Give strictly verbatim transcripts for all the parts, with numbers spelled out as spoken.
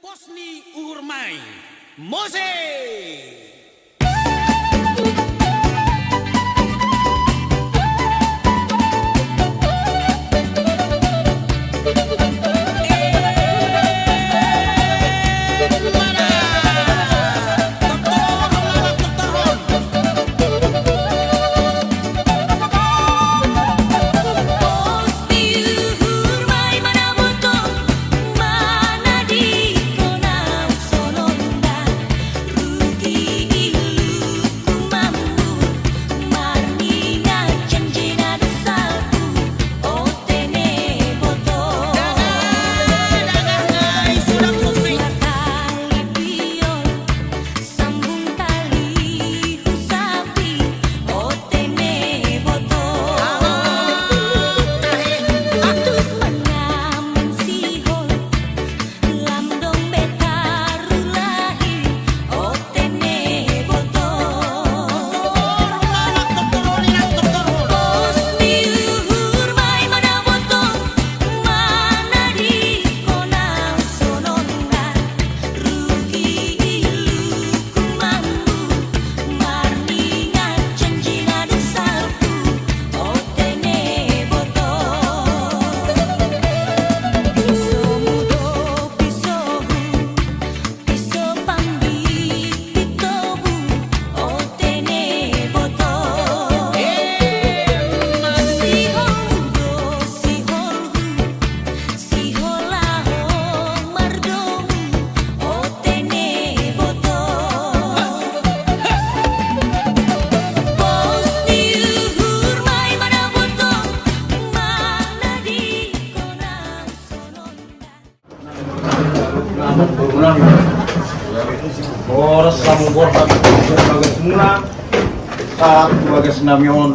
Pos ni uhur mai, mose. Boras, lam borhat bagas muna, sahat tu bagas nami on,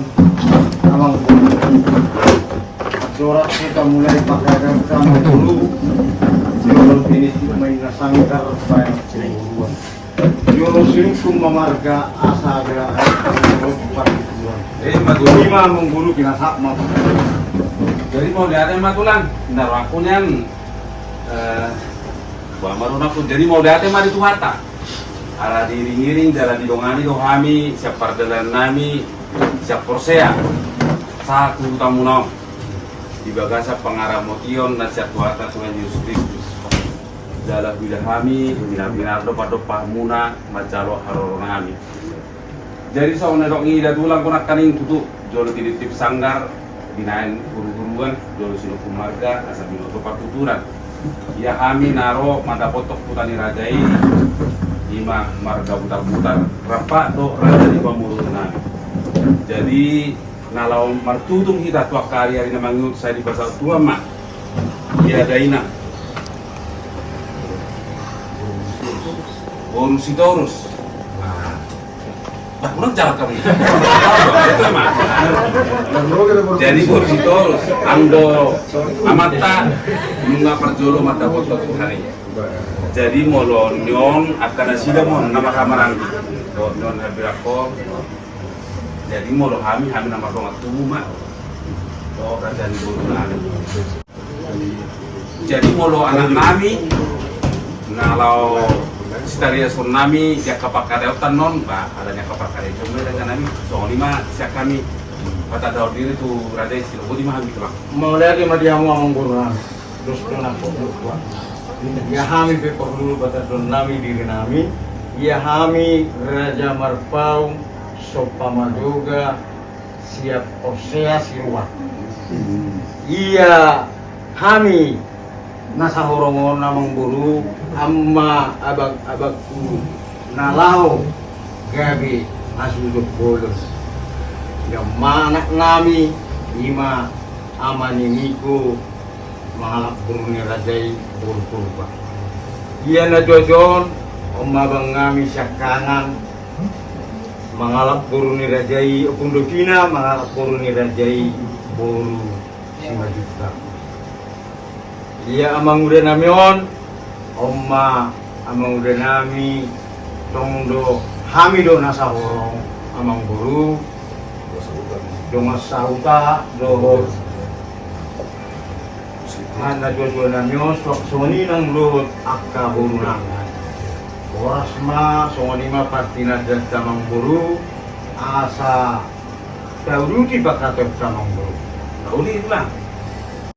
amang. Boras, hita mulai pakai dangka mulu. Jolo ini tu main nasangkar, baik. Jolo sinungkun ma marga asa ada. Jadi ma tulang. Ima manggurupi na sahap ma. Jadi mauliate ma tulang. Nda rohangku nian. Eh, bah, marunakku, jadi mauliate ma di Tuhanta. Ala diiring-iring jala didongani do hami sian pardalanan nami sian porsea sahat tu huta muna on. Di bagasan pangaramotion na sian Tuhanta Tuhan Jesus Kristus. Jala huida hami, hinapinar do padompahan muna manjalo haroro nami. Jadi songon na didok ni ida tulang, nangkaning tutu jolo tiniptip sanggar, binahen huru-huruan, jolo sinungkun marga asa binoto partuturan. Ia hami na ro mandapothon huta ni raja i, ima marga Butar-butar, rap do raja ni pamoruon nami. Jadi na laho martutur hita tu angka ari-ari na mangihut, sai dipasaut Tuhan ma. Ia dainang boru Sitorus. Bah, kurang jarak kami. Jadi boru Sitorus, anggo amanta nunga parjolo mandapothon Tuhan i. Jadi molo nion angka nasida ma on na marhamaranggi. Nion hambirangkon. Jadi molo hami, hami na mardongan tubu ma. Oh, raja ni boru nami. Jadi molo anak nami na laho sitariashon nami di angka pangkataion on, bah, ala ni angka pangkataion on ma raja nami, songon i ma sian hami patandahon diri tu raja i. Silobodi ma hami tulang. Mauliate ma di hamu amang boru nami. Dos do na porlu. Ia hami pe porlu patandahon nami diri nami. Ia hami Raja Marpaung Sompa Madoga sian porsea Siruar. Ia hami na sahorong on amang boru, amang abang-abangku na laho gabe hasuhuton bolon. Ia ma anak nami, ima ama ni Niko, mangalap boru ni raja i boru Purba. Ia na jojon on, on ma abang nami siangkangan, mangalap boru ni raja i, Ompung Dovina, mangalap boru ni raja i boru Simanjuntak. Ia amanguda nami on, on ma amanguda nami, tong do hami do na sahorong amang boru, dongan sahuta dohot Angka natuatua nami on, songon i nang dohot angka boru nami. Horas ma, songon i ma partinandaanta amangboru, asa tauduti pangkataionta amangboru. Uli, Tulang.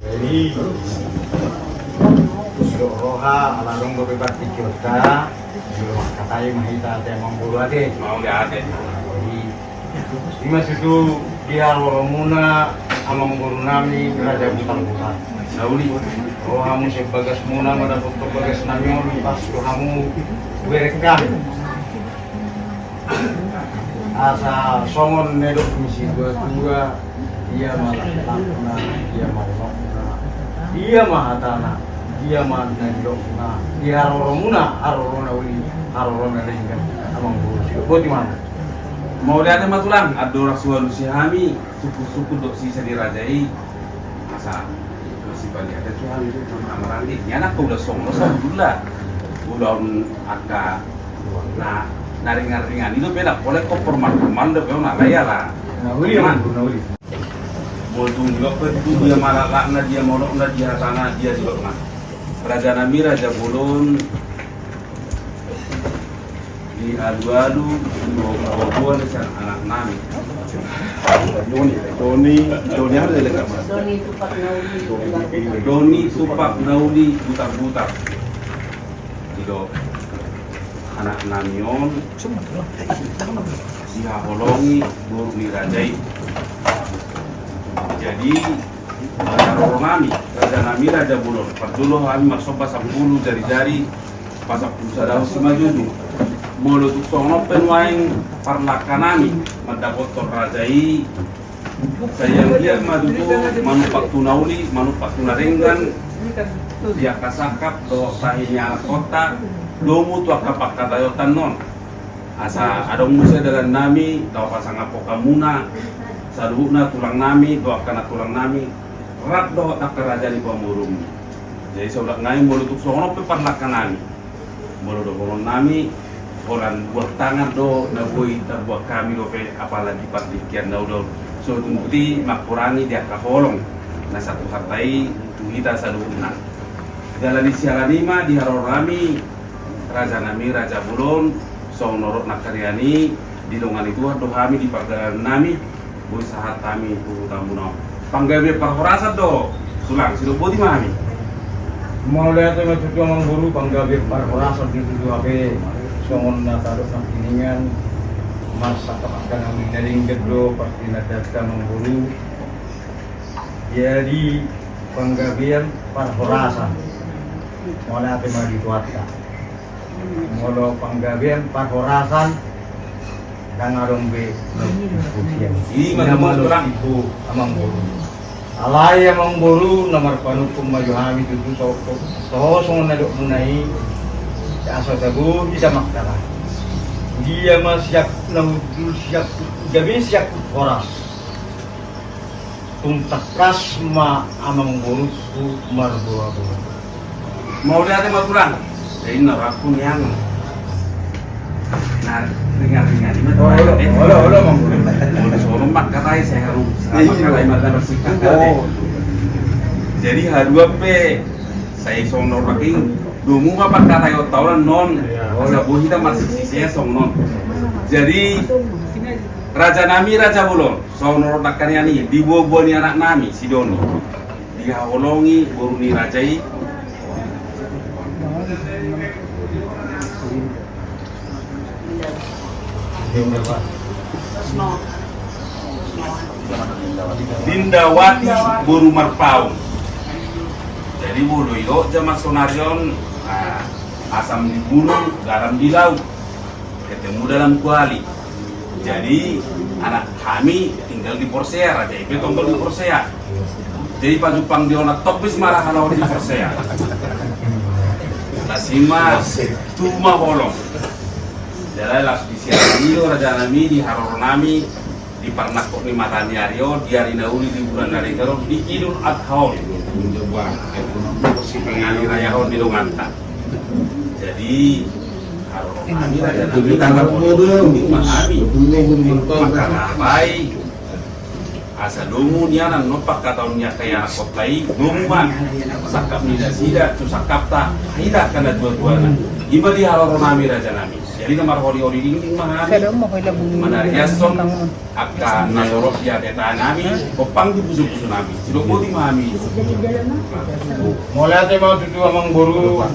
Jadi, didok roha, ala adong dope partingkionta, didok mangkatai ma hita ate amangboru ate. Mauliate. Jadi, ima tutu di haroromuna amangboru nami Raja Butarbutar. Uli. Ro hamu sian bagasmuna mandapothon bagas nami on, pas do hamu bereng hami. Asa songon na nidok ni situatua, dia ma laklakna, dia ma unokna, dia ma hatana, dia ma na nidokna, di haroromuna, harorona uli, harorona denggan, amangboru, sidok boti ma. Mauliate ma Tulang, andorang so hualusi hami, sungkun-sungkun dohot sisa ni raja i, asa sipaliatan tu hami tu, maranggi. Ni anak ko ula songon, songon ula. Ula on angka na, na ringan-ringan i dope, na pola i kompor markumal dope on, alai ala. Na uli, na uli. Molo tung didok pe tu dia ma laklakna, dia ma unokna, dia hatana, dia didokna. Raja nami, raja bolon, dialualu, dua, dua, dua, sian anak nami. Doni, Doni, Doni, apa dia dekat, Mas? Doni Tupak Nauli. Doni Tupak Nauli Butarbutar. Didok anak nami on, dihaholongi boru ni raja i. Jadi, haroro nami, raja nami, raja bolon, parjolo hami marsomba sampulu jari-jari, pasampulu sada simanjujung. Molo tung songon on pe nuaeng parlangka nami mandapothon raja i, sai anggiat ma tutu manumpak tu na uli, manumpak tu na denggan, di angka sangkap dohot tahi ni anakhonta, domu tu angka pangkataionta on. Asa adong muse dalan nami, laho pasangaphon hamuna, saluhutna tulang nami, dohot angka nantulang nami, rap dohot angka raja ni pamoruonmu. Jadi saulak nami, molo tung songon on pe parlangka nami, molo dohonon nami, holan buat tangan do na boi tarbuat hami dope, apalagi partingkian na uli on. So tung boti mangkurangi di angka holong na satuhanta i tu hita saluhutna. Jala disiala ni i ma di haroro nami, raja nami, raja bolon, songon na nidok nangkin i, dilongani Tuhan do hami di pardalanan nami, boi sahat hami tu hutamuna on. Panggabean parhorasan do, Tulang, sidok boti ma hami. Mauliate ma tutu amangboru, panggabean parhorasan do tutu hape, songon na tadok nangkiningan, marsangkap angka na uli na denggan do partinandaanta amangboru. Jadi panggabean parhorasan, mauliate ma di Tuhanta. Molo panggabean parhorasan, ndang adong be na umpusian. Ima na tutu, amangboru. Alai amangboru, na marpanungkun ma jo hami tutu, so, so, songon na nidokmuna i, asa tabo hita mangkatai. Dia ma siap na hundul, siap gabe, siap horas. Tung tangkas ma amangboruku marboaboa. Mauliate ma Tulang. Jadi na rohangku nian na ringan-ringan i ma. Olo, olo, olo, amangboru. Molo songon on mangkatai, sai haru. Iya. Mangkatai ma na bersingkat. Oh. Jadi haduan pe sai songon on, domu ma pangkataionta on. Iya, asa olo. Boi hita marsisea songon on. Jadi raja nami, raja bolon. Songon na nidok nangkin i, di boaboa ni anak nami si Doni, dihaholongi boru ni raja i, Dindawati boru Marpaung. Jadi molo didok jaman sonari on, ah, asam di hulu, garam di laut. Ketemu dalam kuali. Jadi anak hami tinggal di Porsea, raja i pe tonggor di Porsea. Jadi pajumpang di on, tombis ma raja on di Porsea. Las i ma, tu ma holong. Jadi las di sian i do raja nami, di haroro nami, di parnangkok ni mata ni ari on, di ari na uli, di bulan na denggan on, di Idul Adha on. Sipangani raya on di donganta. Jadi haroro nami, raja nami, haroro nami, mangkatai. Asa domu nian annon pangkataion ni angka ianakhonta i, domu ma sangkap ni nasida tu sangkapta, hita angka natuatuana. I ma di haroro nami raja nami. Jadi na marhorihori dingding ma hami manariashon angka na sorop di ateta nami, gompang di pusupusu nami. Sidok boti ma hami. Mauliate ma tutu amangboru.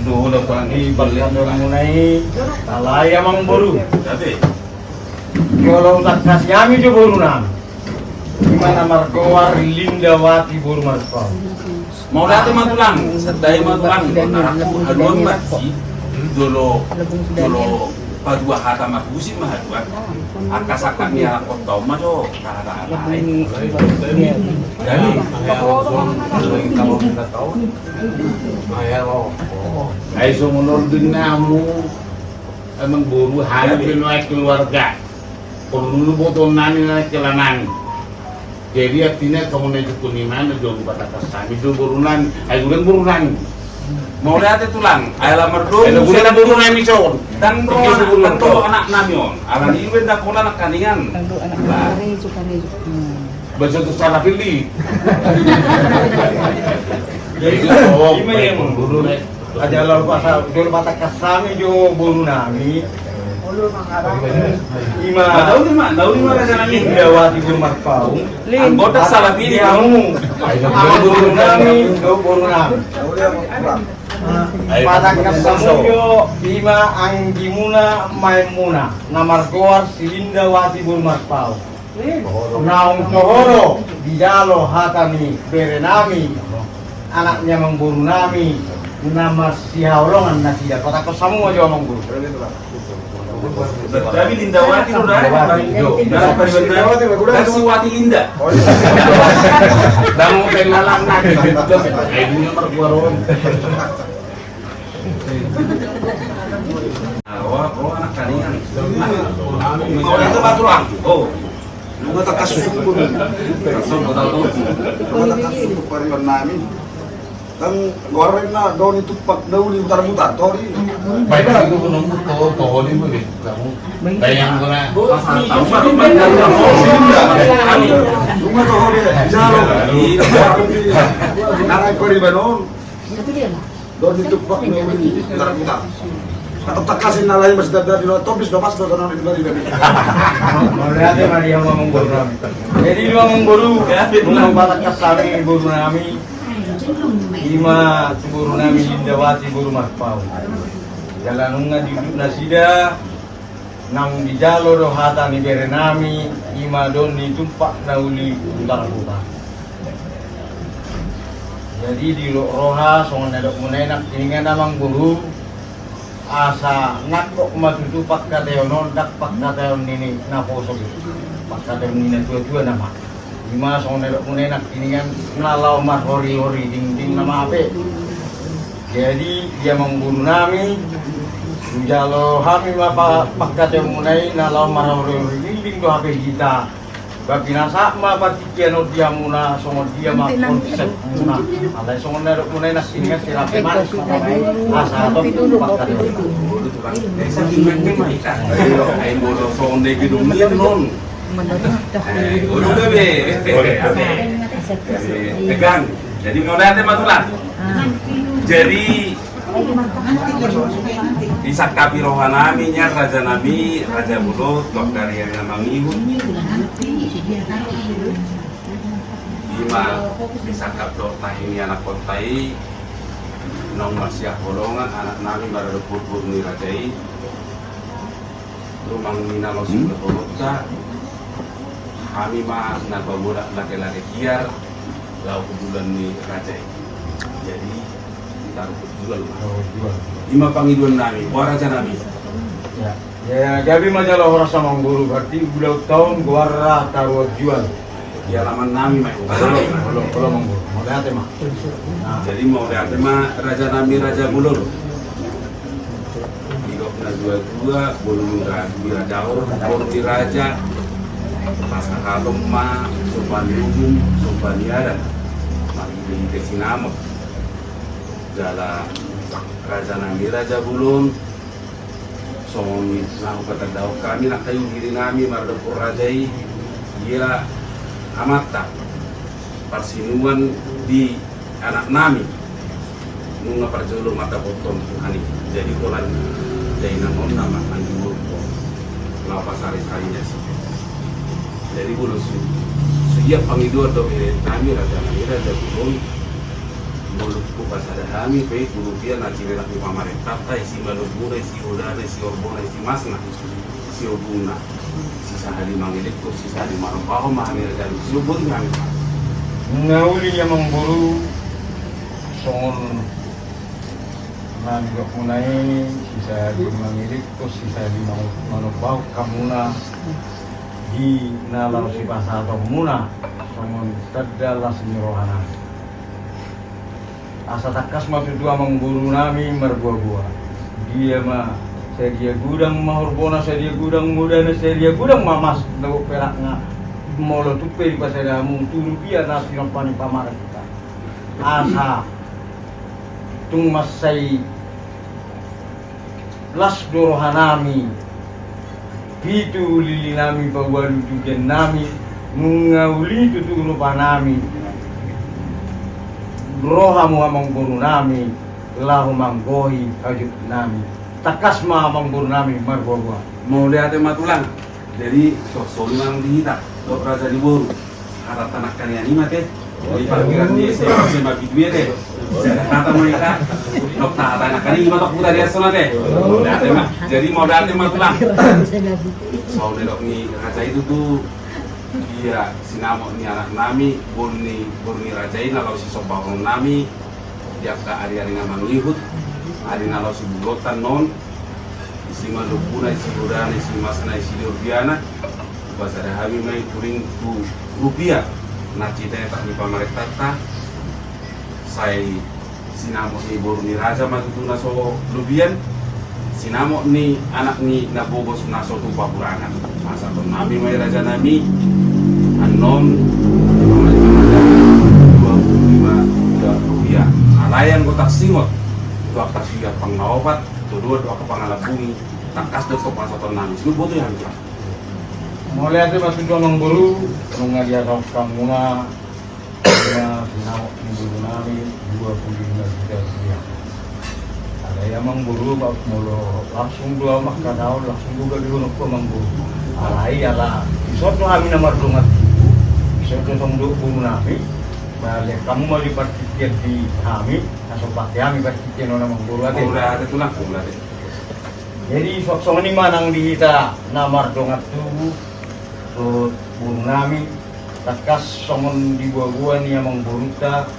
Di pangkataion muna i, alai amangboru. Gabe. Jolo hutangkasi hami jo boru nami. I ma na margoar Lindawati boru Marpaung. Mauliate ma tulang, sadari ma tulang, na rap haduan ma i, jolo, jolo padua hata ma husip ma haduan. Angka sangkap ni ianakhonta on ma jo, hata-hata i. Jadi, ai songon on do inna hamu. Amangboru, hami pe nuaeng keluarga. Porlu do botoon nami na kelanami. Jadi artina songon na idokkon i ma na jolo patangkas hami do boru nami. Ai godang boru nami. Mauliate tulang, ai ala mardomu. Ai godang boru nami son. Ndang ro anak, ndang ro anak nami on. Alani i baen da pola nangkaningan. Ndang ro anak. Karejo, karejo. Baso tu salah pilih. Jadi, i ma yang boru nami. Aja lalu pasa, jolo patangkas hami jo boru nami. I ma. Daun i ma, daun i ma raja nami. Lindawati boru Marpaung. Anggota salah pilih hamu. Boru nami, jo boru nami. Patangkas hamu jo, i ma anggimuna, maenmuna. Na margoar si Lindawati boru Marpaung. Naung toho do dijalo hata ni bere nami, anak ni amangboru nami, na marsihaholongan nasida. Patangkas hamu ma jo amangboru. Tapi Lindawati do da. Lindawati, Lindawati. Lindawati Linda. Dang mau kenalan lagi. Ai dunia marguaron. Roha, roha nangkaningan. Itu batu lang. Oh. Nunga tangkas susup. Nunga tangkas susup pariban nami. Kan goreng na do ni tumpak na uli mutar-mutar tori. Baik aku menunggu to to ni boleh kamu. Bayang guna. Nunga to hode jalo. Nara pariban on. Do ni tumpak na uli mutar-mutar. Atau takasin na lain masih dada di topis do pas do sono di bari bari. Mauliate ma di hamu amangboru nami. Jadi di hamu amangboru, nunga patangkas hami boru nami. I ma tu boru nami Lindawati boru Marpaung. Jala nunga diudut nasida, naung dijalo do hata ni bere nami, i ma do ni tumpak na uli mutar-mutar. Jadi didok roha songon na didok muna i nangkiningan amangboru, asa nangkok ma tutu pangkataion on, ndang pangkataion ni naposo be, pangkataion ni natuatua nama. I ma songon na didok muna i nangkiningan na laho marhorihori dingding nama hape. Jadi di amangboru nami, hujalo hami ma pangkataion muna i na laho marhorihori dingding do hape hita. Ba pinasahat ma partingkian on di hamuna songon dia ma konsepmuna. Alai songon na didok muna i nangkiningan sirape manis ma asa hatop pangkataion. Ai molo songon na i gedong i annon. Olo gabe. Tegang. Jadi mauliate ma tulang. Jadi disangkapi roha nami nian raja nami, Raja Bolon, tu angka ari na mangihut. I ma disangkap dohot tahi ni anakhonta i, naung marsihaholongan anak nami maradophon boru ni raja i. Rumang ni na laos dohononta, hami ma na pamodak lage-lage tiar laho tu bulan ni raja i. Jadi taruhon jual ma. Taruhon jual. I ma pangidoan nami, boha raja nami. Ya, ya, gabe ma jala horas amangboru, berarti ulaonta on goarna taruhon jual. Di alaman nami ma i. Olo, olo, olo amangboru. Mauliate ma. Jadi mauliate ma raja nami Raja Bolon. Didok na dua-dua, boru ni raja, boru ni raja. Pasahaton ma somba ni uhum, somba ni adat. Marhite-hite sinamot. Jala raja nami Raja Bolon. Songon na hupatandahon hami nangkaningan diri nami maradophon raja i, ia Amanta, parsinuan di anak nami, nunga parjolo ma taboto Tuhan i. Jadi holan dainang on nama anggi murko, laho pasari-sari na si. Jadi molo su, suiat pangidoan dope nami raja nami raja bulung, molo hupasada hami pe tu rupia na cinelak ni pamarentanta, isi manombuna, isi hodana, isi orbona, isi masna, isi obungna. Sisahali mangelek, sisahali manombahon ma hami raja nami, sisahali mangelek. Na uli ni amang boru, songon na nidokmuna i, sisahali mangelek, sisahali manombahon hamuna di na laho sipasahatonmuna, songon tanda las ni rohanami. Asa tangkas ma tutu amang boru nami marboaboa. Dia ma, sadia godang ma horbona, sadia godang ma hodana, sadia godang ma mas dohot perakna, molo tung pe dipasada hamu tu rupia na tinompa ni pamarenta. Asa tung mansai las do rohanami, pitu lilinami, paualu tu giannami, nunga uli tutu rupanami, ro hamu amang boru nami, laho manggohi hajutnami. Tangkas ma amang boru nami marboaboa. Mauliate ma tulang. Jadi songon i ma di hita dohot raja ni boru. Hata tanakkan i ma te. Di parkiran di S M A S M A bidue te. Jadi hata ma hita. Dok hata tanakkan i ma tok puta di asona te. Mauliate ma. Jadi mauliate ma tulang. Songon didok ni raja i tutu, ia sinamot ni anak nami, boru ni, boru ni raja i na laho sisombahon nami di angka ari-ari na mangihut, ari na laho sibugotan non. Isi manombuna, isi hodana, isi masna, isi orbiana. Hupasada hami ma i turing tu rupia na cinelak ni pamarentanta. Sai sinamot ni boru ni raja ma tutu na so lobian, sinamot ni anak ni na bobos na so tupa hurangan. Pasahaton nami ma i raja nami, annon dua puluh lima juta rupiah. Alai anggo tangkas singot tu angka suiat pangalaopat, tu dua tu angka pangalambungi, tangkas do so pasahaton nami. Sudah boto ya. Mauliate ma tutu amang boru, nunga diasahon hamuna, ia sinamot ni boru nami dua puluh lima juta rupiah. Alai amang boru, molo langsung do au mangkatahon, langsung do gabe honok tu amang boru. Alai ala dison do hami na mardongan tubu, dison do tong do boru nami, ba lean hamu ma di partingkian di hami, na so pake hami partingkian on amang boru ate. Mauliate tulang, mauliate. Jadi songon i ma nang di hita na mardongan tubu, dohot boru nami, tangkas songon diboaboa ni amang borunta,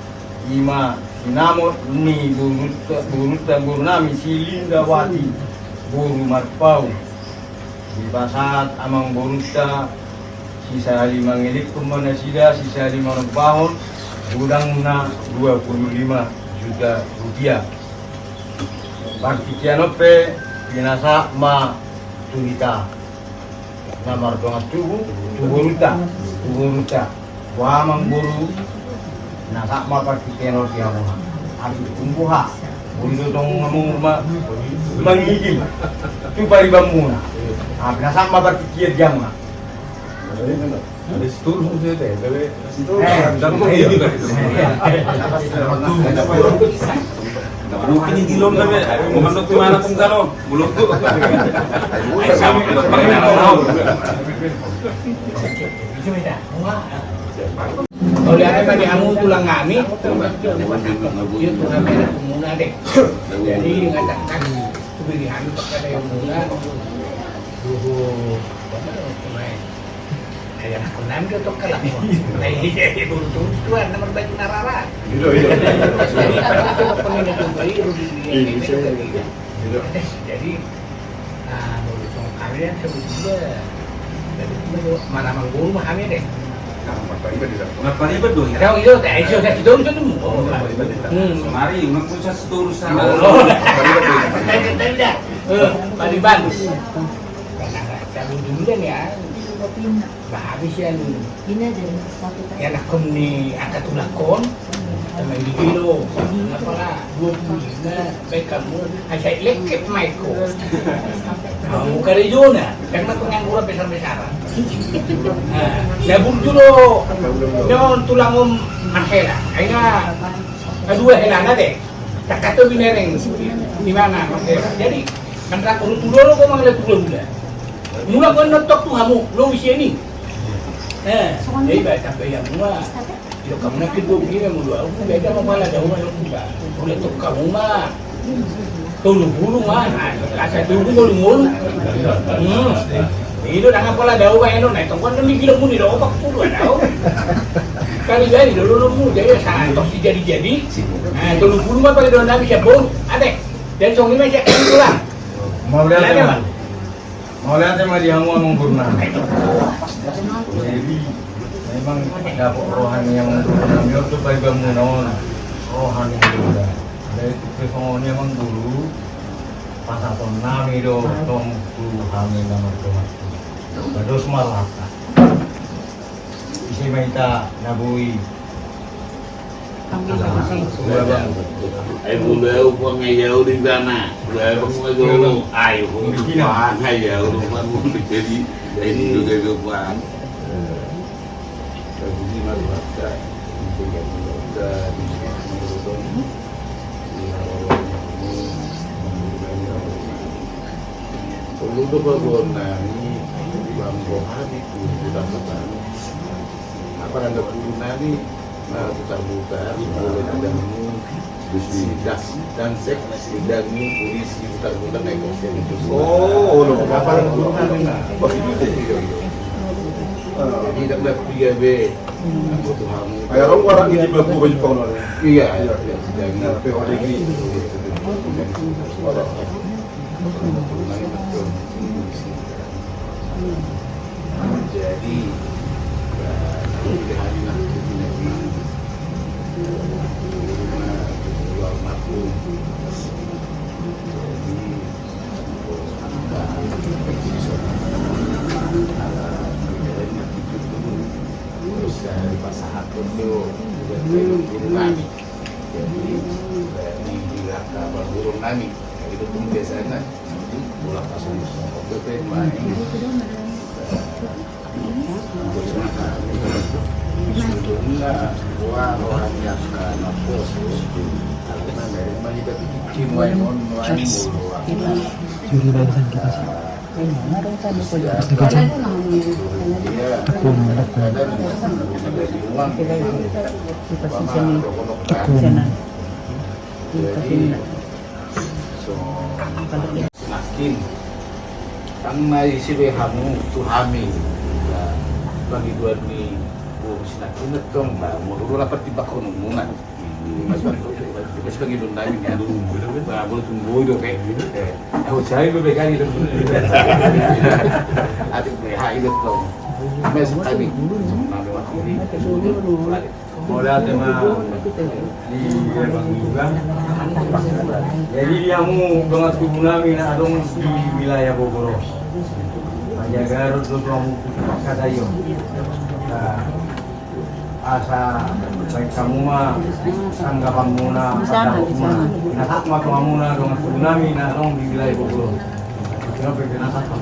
i ma sinamot ni borunta, borunta boru nami si Lindawati boru Marpaung. Dipasahat amang borunta, sisahali mangelekhon ma nasida, sisahali manombahon, godangna dua puluh lima juta rupiah. Partingkian on pe pinasahat ma tu hita na mardongan tubu, tu borunta, tu borunta. Boha amang boru, na sahat ma partingkian on di hamuna. Alai tung boha, boi do tong hamu ma mangigil tu paribanmuna. Alai na sahat ma partingkian di hamuna. Ada situ lu saya teh, tapi situ. Mungkin di lom tapi bukan tu mana pun kalau belum tu. Mauliate ma di hamu tulang nami. Iyo tulang nami na tumuna de. Jadi ngatakan tu bini hami pakai muna. Duhu. Ayam kunam do tong kalak. Ai, iya, iya, bulu tulus tuan, na marbaju na rara. Iya, iya. Jadi, kalau pengen itu beli, rugi dia, iya, ini, iya, itu, iya. Iya. Jadi, ah, bulu tong kalian sebetulnya, jadi, itu mana mangguru mah kami deh. Nah, Pak Iban di dalam. Nah, Pak Iban dong, ya? Tahu, iya, teh, iya, teh, itu, itu, itu. Oh, Pak Iban di dalam. Hmm. Mari, nggak usah seterus sana. Oh. Pak Iban di dalam. Tadi, tadi dah. Eh, Pak Iban. Nah, nah, nah, saya dulu dulu deh, ya. Bah, habis ya, lu. Ini aja, ini satu. Ya, nak ni angka tulang on. Temen di kilo. Apa lah, dua puluh lima, baik kamu. Ah, saya lekep, Maiko. Karejona, karena pengangguran besar-besaran. Nah, ya burju do, nyon tulang on marhela. Akhirnya, dua helana deh. Tangkas do binereng, di mana marhela. Jadi, kan rak urut tulo lo, kau manggil tulo muda. Mula kau nonton tu hamu, lo isi ini. Eh, jadi baik sampai yang mua. Yo, kamu nanti dua puluh lima, dua puluh, beda mau malah jauh, malah muda. Udah tuh kamu mah. Tolu pulu ma, asa tolu pulu ngolu. Hmm. Ido dang apola dao bae no, na tongkon na migilo muni do opak pulu dao. Kali jadi dolo no mu jadi sa tok si jadi jadi. Nah, tolu pulu ma pake do nami siap bolu. Ade. Jadi songon i ma siap kan tulang. Mau lihat. Mauliate ma di hamu amang boru nami. Jadi memang dapot roha ni amang boru nami on tu paibamu na on roha ni boru. Jadi tu pe songon i amang boru, pasahaton nami do tong tu hami na mardomu. Bados ma rohanta. Ise ma hita na boi. Ai mula au pang ai au di sana. Mula au pang ai au. Ai au pang ai au di sana. Jadi ai di juga au pang. Perlu do babuan nami bang bohani tu dapat nami. Apa nanda pulu nami? Nah, putar-putar, boleh ada nemu besi das dan sek, dan nemu polisi putar-putar naik kosong itu. Oh, lo apa nanda pulu nami? Nah, jadi tidak ada tiga B. Aku tuh hamu. Kayak orang orang ini baju baju kolor. Iya, iya, iya. Jadi, nah, P O D gitu. Jadi, eh, di hari nanti, di hari nanti, almarhum. Jadi, terus, eh, dipasahaton do, buat guru nami. Jadi, eh, di, di langkah bang guru nami. Jadi, itu pun biasanya. Bola pasung. Oke, oke, main. Nah, gua rohani angka na poso. Karena dari mana kita bikin tim lain on, lain mulu. Juri bangsa kita sih. Iya. Tekun, tekun. Tekun. Jadi, so, Nangkin, tang na isi be hamu tu hami. Pangidoan ni, oh, si nangkin tong, bah, molo do rapat di bakon muna. Mas, mas pangidoan nami ya. Bah, molo tumbuh do kayak gitu. Eh, aku cari be kali do. Atik be hai do tong. Mas kami. Mauliate ma di abang juga. Jadi di hamu dongan tubu nami na adong di wilayah Bogor on. Manjaga rut do tu hamu kata iyo. Nah, asa baik hamu ma tanggapan muna, pendapat muna. Pinasahat ma tu hamu na dongan tubu nami na adong di wilayah Bogor on. Kenapa pinasahat?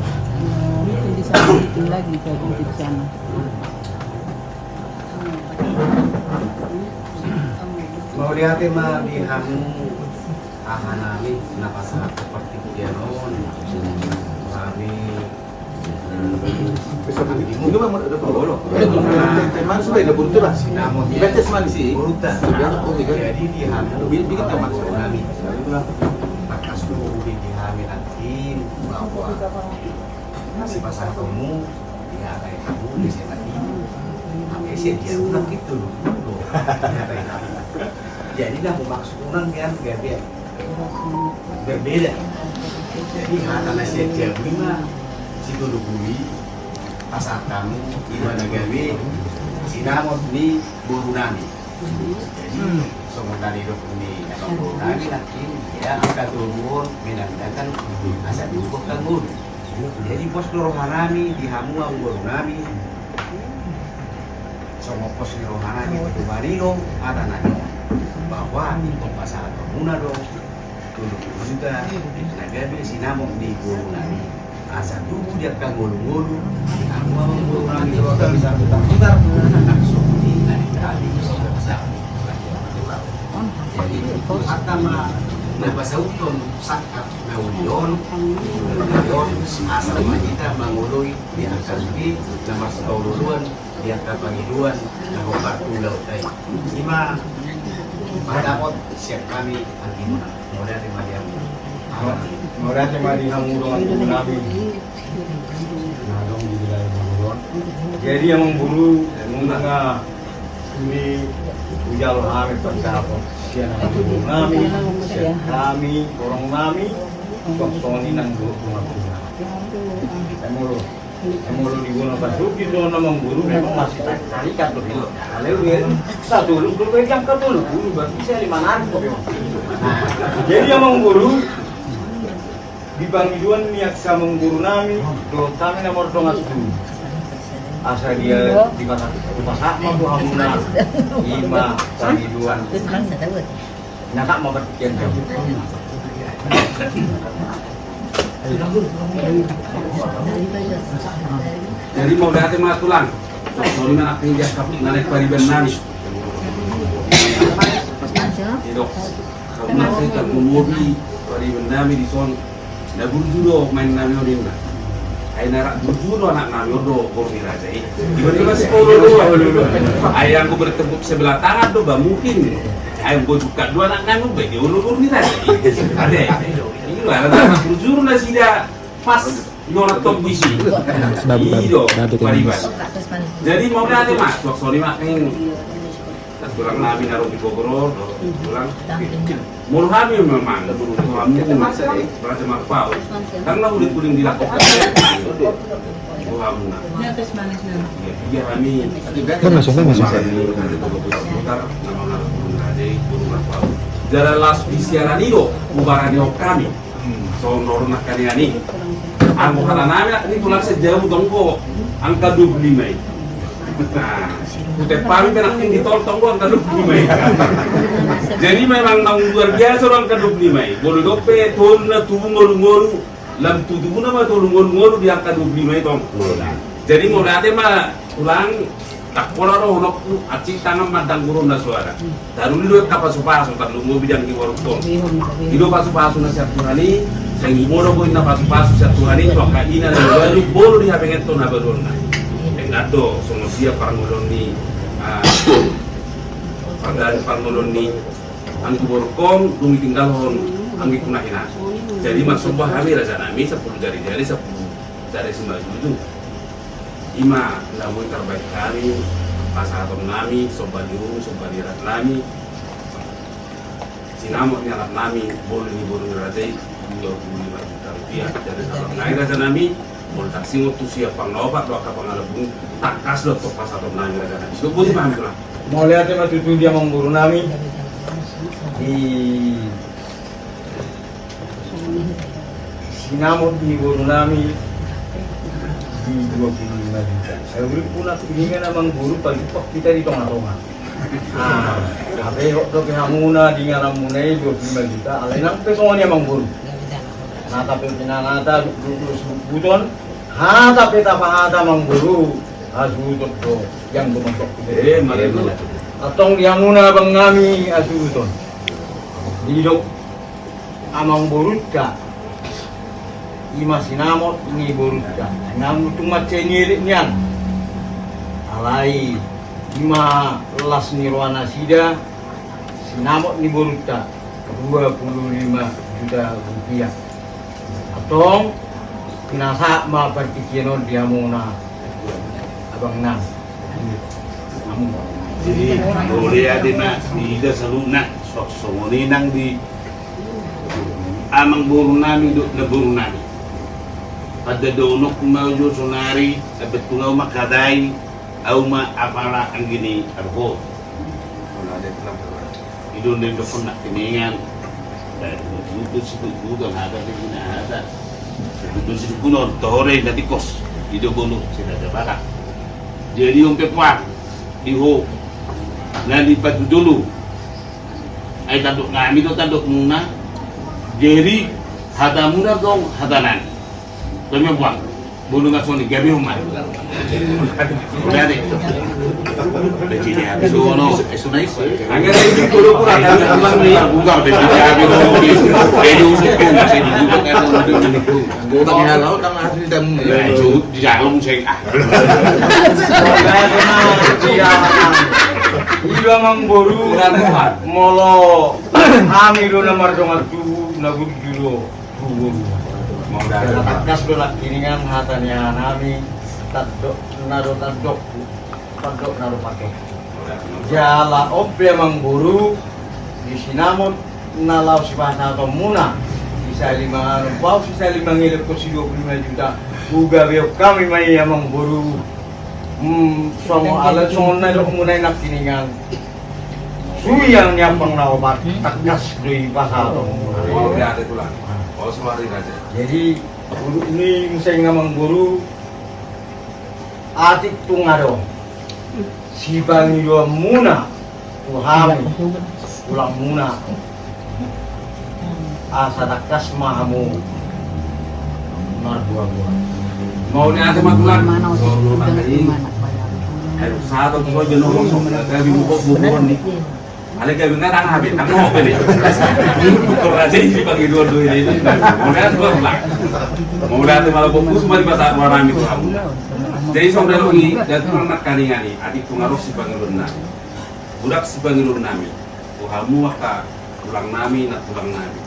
Itu di sana, itu lagi, itu di sana. Mauliate ma di hamu aha nami na pasahat seperti dia non. Kami. Ini mah ada perlu. Teman supaya ada burut lah. Sinamot. Baca semua sih. Burut. Jadi di hamu. Bikin teman kami. Bakas dulu di hamu nanti bahwa si pasahat kamu. Iya, kayak kamu di sana ini. Apa sih dia ulang gitu loh. Iya, kayak kamu. Jadi, na humaksud unang nian gabe berbeda. Jadi, hata na sian jabu i ma, si tolu pulu i, pasahat hamu, ima na gabe sinamot ni boru nami. Jadi, songon na nidok ni abang boru nami nangkin, ia angka tolu on menandakan asa diukur kan ngolu. Jadi pos do roha nami di hamu amang boru nami. Songon pos ni roha nami tu maringo hata nami on. Bahwa ingkon pasahat hamuna do tolu pulu juta na gabe sinamot ni boru nami. Asa tubu di angka ngolu-ngolu, di angka ngolu-ngolu nami, di angka bisa putar-putar, langsung di tali. Jadi, hata ma na pasauton sangkap na uli on, uli on, asa ma hita mangoloi di angka sude na marsipaolo-oloan, di angka pangidoan na hombar tu ulaonta i. Ima pandapot sian hami, anggi muna. Mauliate ma di hamu. Mauliate ma di hamu dongan tubu nami. Na adong di wilayah Bogor on. Jadi, Amangboru, nunga sude hujalo hami pandapot sian amangboru nami, sian hami borong nami, suang songon i nang dongan tubu nami. Amangboru. Molo di bona pasuk i do, Amangboru, memang masih tarikat do. Kalau dia satu lu, kalau dia angka tolu pulu, berarti saya lima ratus do. Jadi, Amangboru, di pangidoan ni angka amangboru nami, dohot hami na mardongan tubu, asa dia di pasuk, di pasuk ma tu hamuna, ima pangidoan. Nangkap ma partingkian. Jadi, mauliate ma, Tulang. Songon i ma nangkin di angka na naeng pariban nami. Didok, songon i ma nangkin di angka pariban nami dison. Na burju do maen nami on, ninna. Ai na rap burju do anak nami on dohot boru ni raja i. Tiba-tiba sipolo do. Ai anggo bertepuk sebelah tangan do, ba mungkin. Ai anggo jungkat do anak nami on, baen do olo boru ni raja i. Ate. I do ala na burju do nasida pas nyorat tong bisi. I do pariban. Jadi, mauliate ma, suang songon i ma nangkin. Tulang nami na ro di Bogor on, Tulang. Molo hami memang, molo hami memang, Raja Marpaung. Karena uling-uling dilakukan. Molo hami na. Iya, iya, hami. Kan masuk, kan masuk. Nama-nama Raja Marpaung. Jala laos di siaran i do, hubarani hami. Songon na hurang nangkaningan i. Anggo hata nami nangkin, Tulang, sejauh tong do angka dua puluh lima i. Nah, hutempa hami pe nangkin di tol tong do angka dua puluh lima i. Jadi memang naung luar biasa do angka dua puluh lima i. Molo didok pe tolu na tubu ngolu-ngolu, lam tubu na ma tolu ngolu-ngolu di angka dua puluh lima i tong. Jadi mauliate ma, Tulang, ndang pola rohononku, hansit tangan ma ndang huroha na soara. Taruli do angka pasu-pasu, tarlumobi di anggi borungkon. I do pasu-pasu na sian Tuhan i, sai humodo do inna pasu-pasu sian Tuhan i tu angka ina na baru, molo di hapengeton habaruonna. Inna do songon dia parngoluon ni, ah, parngoluon ni anggi borungkon, dung ditinggalhon anggi puna hinan. Jadi marsomba hami, raja nami, sampulu jari-jari, sampulu jari simanjujung. Ima na boi tarbahen hami pasahaton nami, somba ni uhum, somba ni raja nami. Sinamot ni anak nami, boru ni boru ni raja i, dua puluh lima juta rupiah. Jadi, raja nami, molo tasingot tu sian pangalaho do angka pangalehon, tangkas do tong pasahaton nami, raja nami. Songon i ma, Tulang. Mauliate ma tutu di amangboru nami. Di sinamot ni boru nami di dua puluh lima juta. Sai urip puna tu inganan amangboru, pajumpang hita di tonga-tonga. Ah, hape hot dope hamuna di ingananmuna i dua puluh lima juta, alai nang pe songon i amangboru. Hata pe pinanata, duk, duk, duk, suhuton, hata pe tapahata amangboru, hasuhuton do, yang do mantok. Eh, male do. Antong di hamuna abang nami hasuhuton. Didok amangborunta, ima sinamot ni borunta. Naung tung mansai nielit nian. Alai ima las ni roha nasida, sinamot ni borunta, dua puluh lima juta rupiah. Antong, pinasahat ma partingkian on di hamuna abang nami. Jadi, mauliate ma diida saluhutna, songon i nang di amangboru nami dohot namboru nami. Pande dohononku ma jo sonari, ebe tung au mangkatai, au ma apala anggi ni argo. I do na didokkon nangkiningan. Baen do situtu, hata pe guna hata. Situtu, situtu na on, tohore na tingkos. I do boru si Raja Batak. Jadi on pe puang di ho na di patujolo. Ai tandok nami do tandokmuna. Jadi hatamuna tong hata nami. Kami buang. Bulu ngasoni gabe uma. Udah deh. Bajini habis ono. Esunais. Angger itu bulu kurang. Bukan bajini habis ono. Edu sih kan saya di juga kan. Gua tanya laut tang asli dan. Di jalung sing ah. Ido amang boru. Molo hami do na mardongan tubu na burju do. Tubu. Mauliate. Tangkas do nangkiningan hata ni hami, tandok na do tandok, tandok na do tandok. Jala on pe amang boru, di sinamot na laho sipasahatonmuna, sisali manganon pau, sisali mangelek ko si dua puluh lima juta, hugabeon hami ma i amang boru. Hmm, songon ala songon na didokmuna i nangkiningan. Suang ni ampang na opat, tangkas do i pasahatonmuna. Mauliate tulang. Jadi, ulu ni muse amang boru, atik tung adong sipangidoanmuna tu hami, tulangmuna. Asa tangkas ma hamu marbuabua. Mauliate ma tulang. Ayo, satu tu saja nomor sok. Gabe mukok buburon ni. Ale gabe ngarang habe, nang mau beli. Bukan raja ini bagi dua dua ini. Mauliate ma tulang. Mauliate ma tulang, fokus mari bahasa dua nami tu hamu. Jadi saudara ini, dan tulang nangkiningan i, atik tung adong sipangidoannami. Budak sipangidoannami. Tu hamu angka tulangnami, nantulangnami.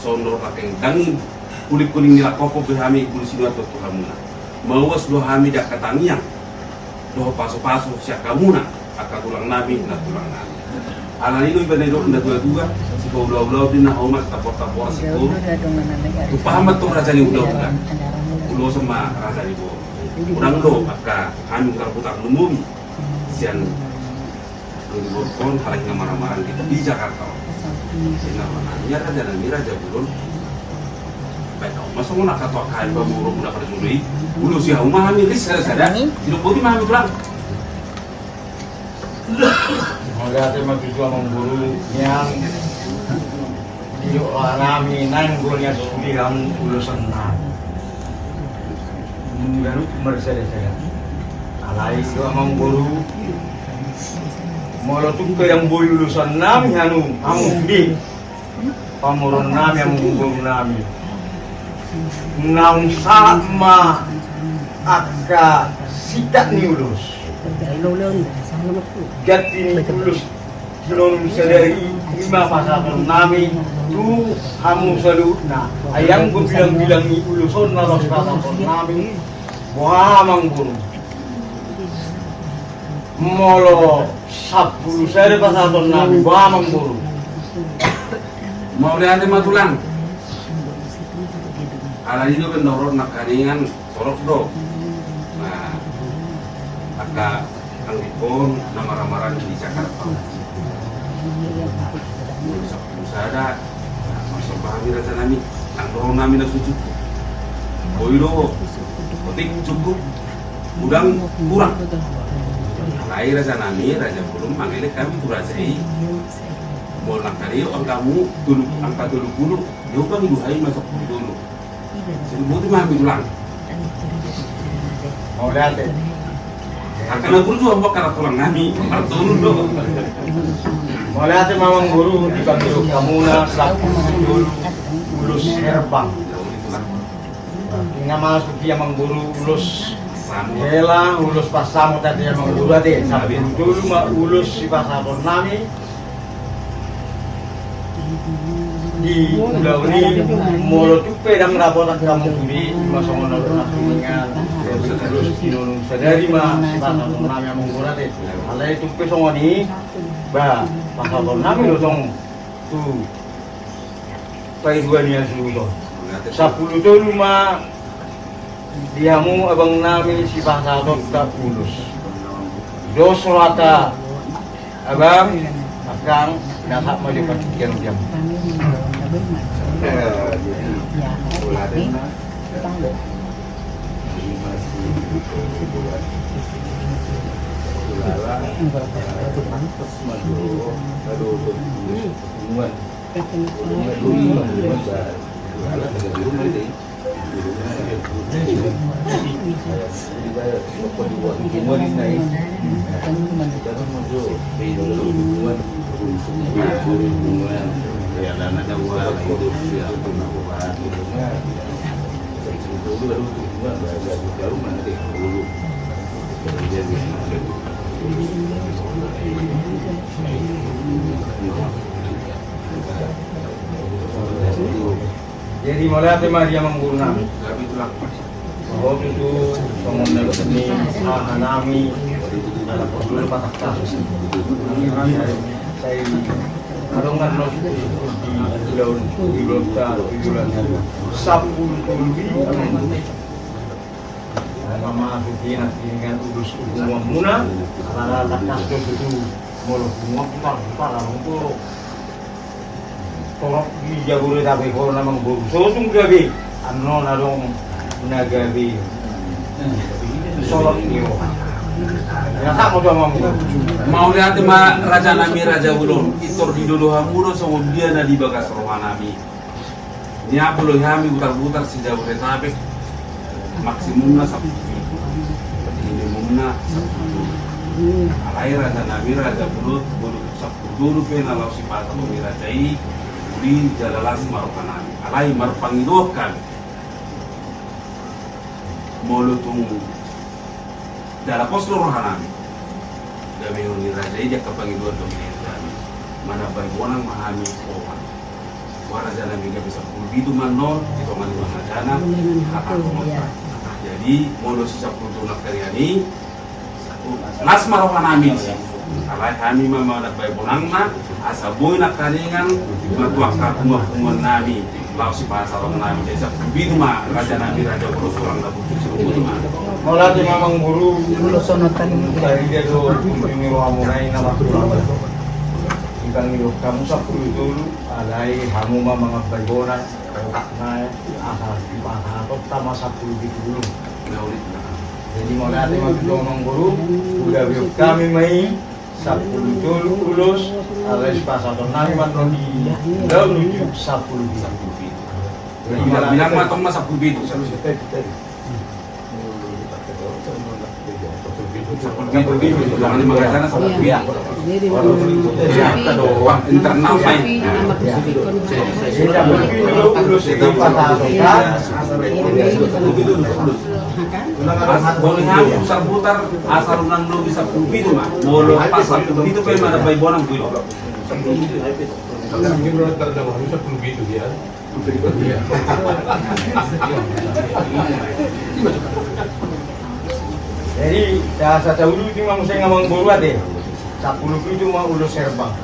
Songon dohot nangkin dang i, kuling-kuling ni langkok be hami, bulus ni otot tu hamuna. Mauas do hami di angka tangiang dohot pasu-pasu sian hamuna, angka tulangnami, nantulangnami. Alani do ibana didok na dua-dua, sipaula-ula di na hauma tapor-tapor sikoru. Tupa ma tong raja ni ula-ula. Ulos ma raja ni boru. Unang do angka hami tarputar lumobi sian Dung di borkon, halak na marang-marang di, di Jakarta on. Ina mana, ni raja nami, raja bolon. Baik, kau masuk mana kata kau, baru muruk, udah pada mulai. Ulos i hauma hami ris sada-sada. Tidak boleh mami pulang. Mauliate ma tutu amang boru, nian. Didok roha nami, naeng do nian sude hamu ulosannami. Manggarup marsada-sada. Alai do amang boru, molo tung pe dang boi ulosannami hamu, hamu sude. Pamoruonnami, amang borunami. Naung sahat ma angka singkat ni ulos. Ganti ni ulos tinonun sadari i ma pasahatonnami tu hamu saluhutna. Ai anggo bilang-bilang ni ulos on na laho sipasahatonnami, boha amang boru? Molo sampulu sada pasahatonnami, boha amang boru? Mauliate ma tulang. Alani do pe na ro nangkiningan, torop do. Nah, angka anggi on na marang-marang di Jakarta. Molo sampulu sada, nah, marsomba hami raja nami, nang dohonon nami na so cukup. Boi do, otik cukup, godang kurang. Alai raja nami, raja bolon, mangelek hami tu raja i. Molo nangkin i, angka hamu tolu, angka tolu pulu, dia pangido hami ma sampulu tolu. Jadi boti ma hami tulang. Mauliate. Angka na burju hamu angka na tulang nami, martolu do. Mauliate ma amang boru, dipangido hamuna sampulu tolu ulos herbang. Nga masuk i amang boru ulos hela, ulos pansamot ate amang boru ate, sampulu tolu ma ulos sipasahatonnami. Di ulaon i, molo tung pe dang dapot angka hamu sude, ima songon na didok nangkiningan, ulos tinonun sadari ma sipasahatonnami amang boru ate. Alai tung pe songon i, ba, pasahatonnami do tong tu pangidoan ni hasuhuton. Sampulu tolu ma di hamu abangnami sipasahatonta ulos. Dos rohanta abang, angkang, ina sahat ma jo partingkian di hamu. Jadi mauliate ma di amang guru nami. Sahat tutu songon na didok ni aha nami, ala porlu patahon. Sai adong na dos di ulaon, di ulaonta, di ulaon sampulu tolu i. Mama suti na tingan ulos tu punguan muna, ala tangkas do tutu molo punguan putar putar ala mungko. Tolong di jago re gabe ho na manggoru. Sotung gabe. Annon adong na gabe. Solot ni o. Ya tak mau coba manggoru. Mauliate ma raja nami raja ulon. Itor di dolo hamu do songon dia na di bagas roha nami. Nia boloi hami butar-butar si jago re gabe. Maksimumna sampulu pitu. Minimumna sampulu tolu. Alai raja nami raja ulon boloi sampulu tolu pe na laos sipasahat ni raja i, uli jala las ma roha nami. Alai marpangidoan hami. Molo tung jala pos do roha nami. Gabe on ni raja i jangka pangidoan do hami. Manambai bonang ma hami opat. Wala jala mega bisa pulu pitu ma non, di tonga ni mangajana, hata komot. Jadi, molo si sampulu tolu na karian i, las ma roha nami. Alai hami ma manambai bonangna, asa boi na kaningan, matuak kapunga-punguan nami, laos si pasahat nami, jadi sampulu pitu ma, raja nami, raja ulos tulang na putus, sampulu pitu ma. Mauliate ma amang guru, ulos sono tani. Tadi dia do, ini rohamu nai nama tulang. Ikan ni hamu sampulu tolu. Alai hamu ma manambai bonang, otak nai, asa dipasahatonta ma sampulu pitu ulos. Jadi mauliate ma tutu amang guru, hugabeon hami ma i, sampulu tolu ulos, alai sipasahaton nami ma annon di ulaon nuju sampulu pitu. Jadi bilang ma tong ma sampulu pitu. Sampulu pitu, sampulu pitu, sampulu pitu. Internal, Pak. Sampulu pitu, sampulu pitu. Asal unang lobi sampulu pitu ma. Molo pas sampulu pitu pe manambai bonang tu. Sampulu pitu. Sampulu pitu dia. Jadi, ta-, sa-, tauluti ma muse amang boru ate. Sampulu pitu ma ulos herbang.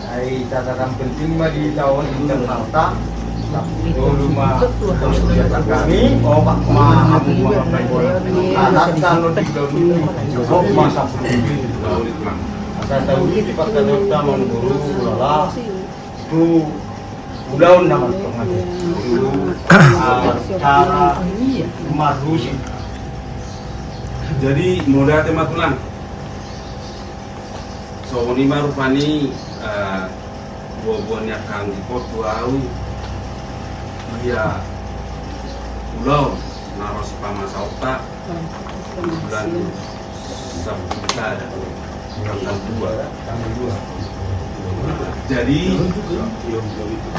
Ai catatan penting ma di taon internalta. Sampulu tolu ma ulos kegiatan kami, opat ma hamu ma manambai bonang. Anak tano di dalam, opat ma sampulu pitu. Asa tauluti pakkatauta amang boru, ulala. Tu ulaon na mantong ate. Tu acara marmusik. Jadi mauliate ma tulang. Songon i ma rupani, eh, buabua ni angka anggikon tu au. Ia ulaon na ro sipamasaonta. Bulan sampulu sada, tanggal dua. Jadi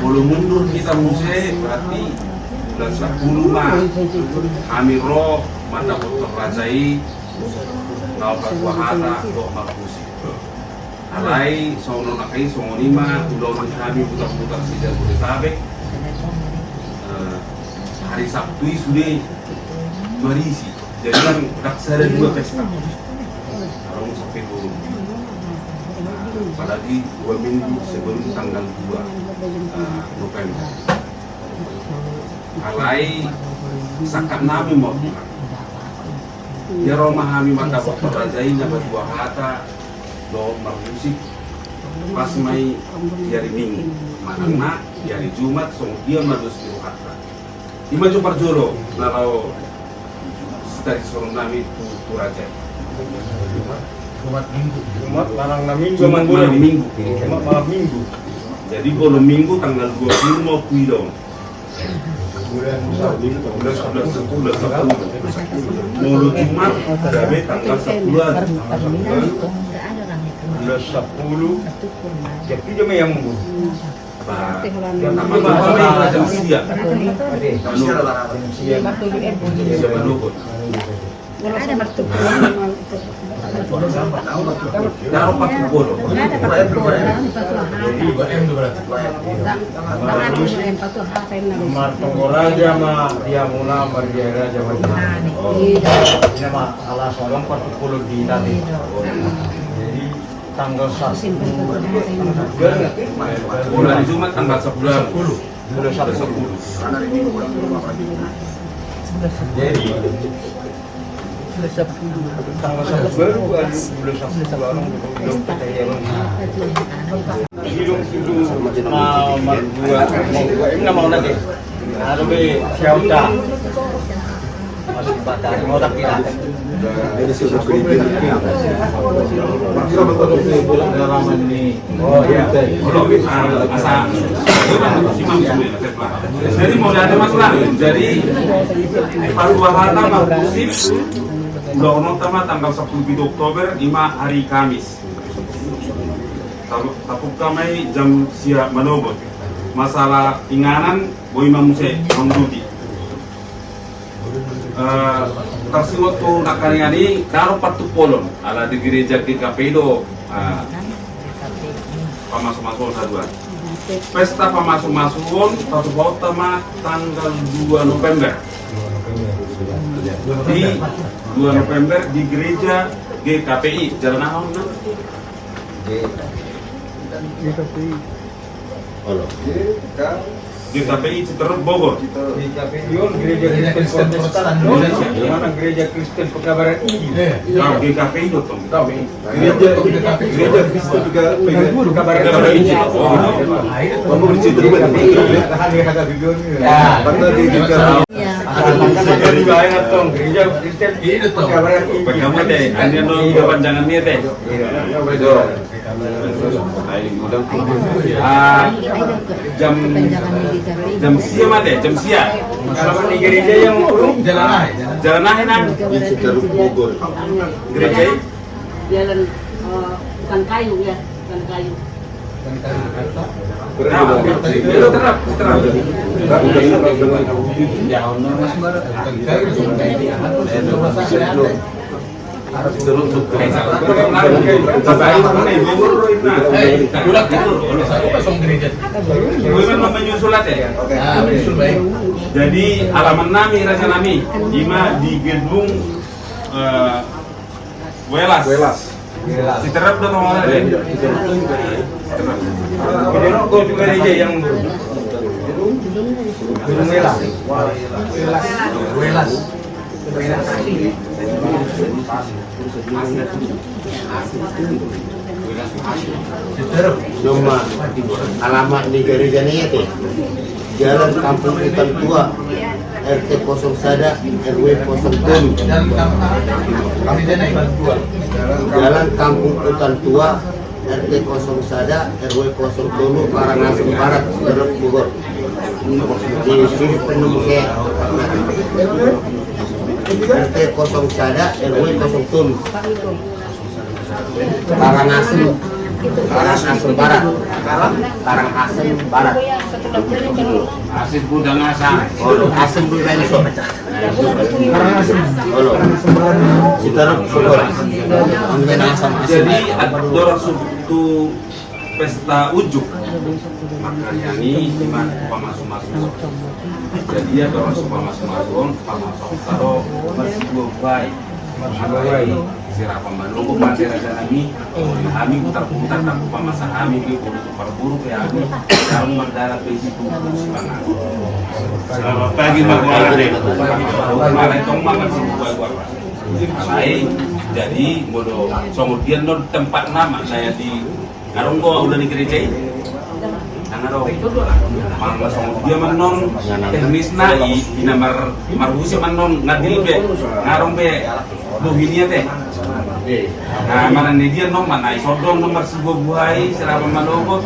molo mundur hita muse, berarti bulan sampulu ma hami ro mandapothon raja i, laho patua hata dohot marmusik. Alai songon on angka i, songon i ma ulaon hami mutar-mutar si Jabodetabek. Eh, hari Sabtu i sude marisi. Jadi kan ndang sada dua pesta. Adong sampe tolu. Apalagi dua minggu sebelum tanggal dua, eh, November. Alai sangkap nami ma. Ia ro ma hami mandapothon raja i na patua hata dohot marmusik. Pas ma i di ari Minggu, manang na di ari Jumat, songon dia ma dos di rohanta. I ma jo parjolo na laho sitarisoron nami tu, tu raja i. Jumat Minggu. Jumat manang na Minggu. Jumat manang Minggu. Jumat manang Minggu. Jadi molo Minggu tanggal dua puluh ma huida on. Bulan Sepuluh, bulan Sepuluh, bulan Sepuluh. Molo Jumat, gabe tanggal sepuluh. Bulan Sepuluh. Jadi jam yang mungkin. Bah, nama, nama, nama, jam sia. Jam sia. Jam sia. Jam sia. Daro patupulu. Martonggo Raja ma di hamuna, Margia Raja ma di hamuna. Ina ma alasan adong patupulu di tadi. Jadi tanggal satu. Bulan Jumat tanggal sepuluh. Bulan sepuluh. Jadi tanggal satu baru, bulan sepuluh. Hidung, hidung. Nah, mar-, dua, dua, ini nama orang lagi. Aduh, be, siapa? Masuk patah, mau tak pindah? Ini sudah berhenti. Oh, iya. Jadi mau ada masalah. Jadi, paruahata ma, sip. Ulaonta ma tanggal sepuluh Oktober, ima hari Kamis. Tabu-, tabuka ma i jam sia manogot. Masalah inganan, boi ma muse, Bang Dudi. Eh, tarsingot tu nangkaningan i, daro patupulon, ala di gereja G K P I do, eh, pamasumasuon na dua. Pesta pamasumasuon, patupulonta ma tanggal dua November. Di dua November di gereja G K P I, jalan naon na? G K P I. Halo. G K P I Citerep Bogor. G K P I on Gereja Kristen Protestan Indonesia. Mana Gereja Kristen Pekabaran Injil? Nah, G K P I do tong. Gereja, Gereja Kristen juga Pekabaran Injil. Kamu bercerita juga. Karena di G K P I. Ada Gereja Kristen Pekabaran Injil. Panjangan ni teh. Ah, jam, jam sia ma teh, jam sia. Kalau di gereja yang jalan aja. Jalan aja, nang. Di sekitar Bogor. Gereja i? Jalan, eh, bukan kayu ya, bukan kayu. Nah, itu terap, terap. Jadi alaman nami, raja nami, ima di gedung, eh, Welas. Welas. Citerep do tong. Gedung Welas. Welas. Nomor alamat ni gereja ni ate. Jalan Kampung Hutan Tua, R T kosong sada, R W kosong tolu. Jalan Kampung Hutan Tua, R T kosong sada, R W kosong tolu, Karangasem Barat, Sidrap, Bogor. Di sini penuh saya. R T kosong sada, R W kosong tolu. Karangasem, Karangasem Barat. Karangasem Barat. Asli gudang asam. Oh, asam gudang asam. Olo. Jadi, andorang suruh tu pesta unjuk. Makanya ni, ima pamasu-masu. Jadi, andorang suruh pamasu-masu, pamasu-masu. Kalau masih dua baik. Sira pambalu, pande raja nami, hami putar-putar, tak pamasa hami, di puru tu parburu, ya, hami, kami mardalan, di situ, sipangan. Selamat pagi, Bang. Malam tong, makan sini, gua, gua. Alai, jadi, molo, songon dia, non, tempat nama, saya di Adong do ulaon ni gereja i. Nang adong. Molo songon dia mannon teknisna i, ina mar-, marhusip mannon, nga adong be. Nga adong be. Bohi ni ate. Nah, manang ni dia non, manang i sodong non marsibuhabuhai, sira pamalogot.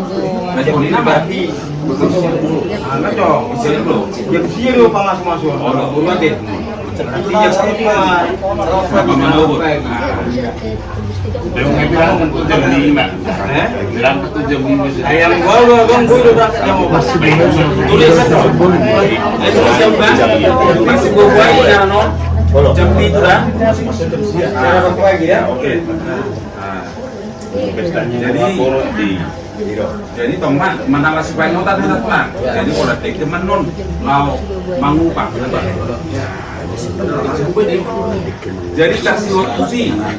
Jadi, ini berarti. Ah, enggak, Cong. Jadi, bro. Jadi, dia, dia pangasuh-masuh. Oh, enggak, bro, mati. Berarti dia sama. Sama, bro. Nah. Dia mau bilang, jam lima. Eh? Bilang, jam lima. Ayam gua, gua, gua, gua udah, udah mau pas. Tulis. Eh, tulis jam berapa? Masih gua, gua, ya, no. Jam tujuh dah. Sekarang pagi ya. Oke. Nah. Jadi, jadi tong ma, manang lasi paingotan hita tulang. Jadi, pola tek teman non, lao mangupa. Jadi, kasih waktu sih. Nah,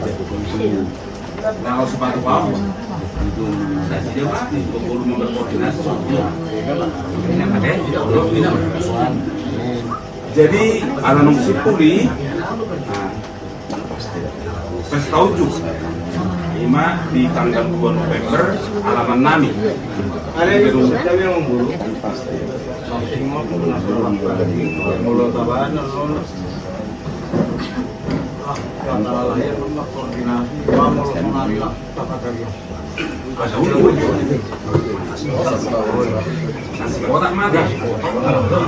kalau sepatu paham. Nah, dia mah, dua puluh member koordinasi, sepuluh. Ini apa deh? Jadi, ala nung simpuli, nah, pesta unjuk. Ima di tanggal dua November, alaman nami. Ada yang gedung. Ada yang memburu. Molo tabanan,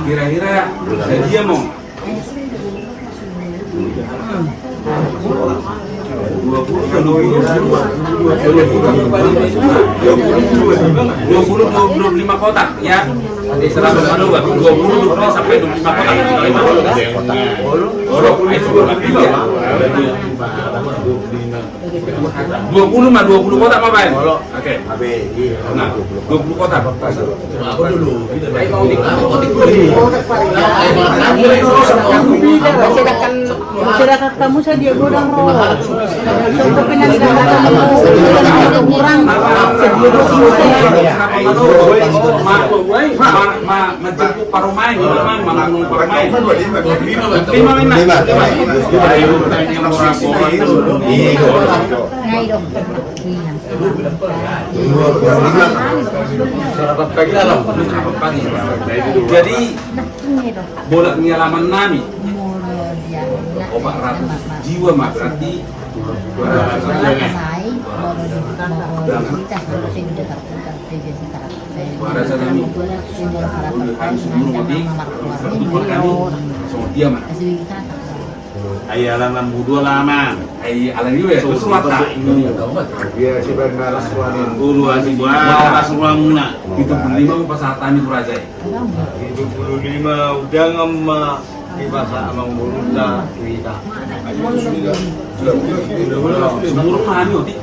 Kira-kira jadi dia mau dua puluh, dua puluh, dua puluh, dua puluh, dua puluh lima kotak, ya. Seratus kilo, dua puluh, dua puluh sampai dua puluh lima kotak. Dua puluh, ayo, dua puluh lima. Dua puluh ma, dua puluh kotak ma baen. Oke. Nah, dua puluh kotak. Sedangkan, sedangkan kamu sadia godang ro. Contoh penyandaran kamu kurang. Ma, ma, ma, ma, Manjemput parumaen, parumaen, manang parumaen. Lima, lima. Lima. Jadi, bolak ni alaman nami. Opat ratus jiwa ma berarti. Ai ala na mudua alaman. Ai ala ni we, terus mata. Dia si Bernal Suami. Ulu asi buat Pasuruan muna. Pitu puluh lima ma pasahat hami tu raja i. Pitu puluh lima undangan ma. Di bahasa amang boru ta, kita. Sumur ma hami oti.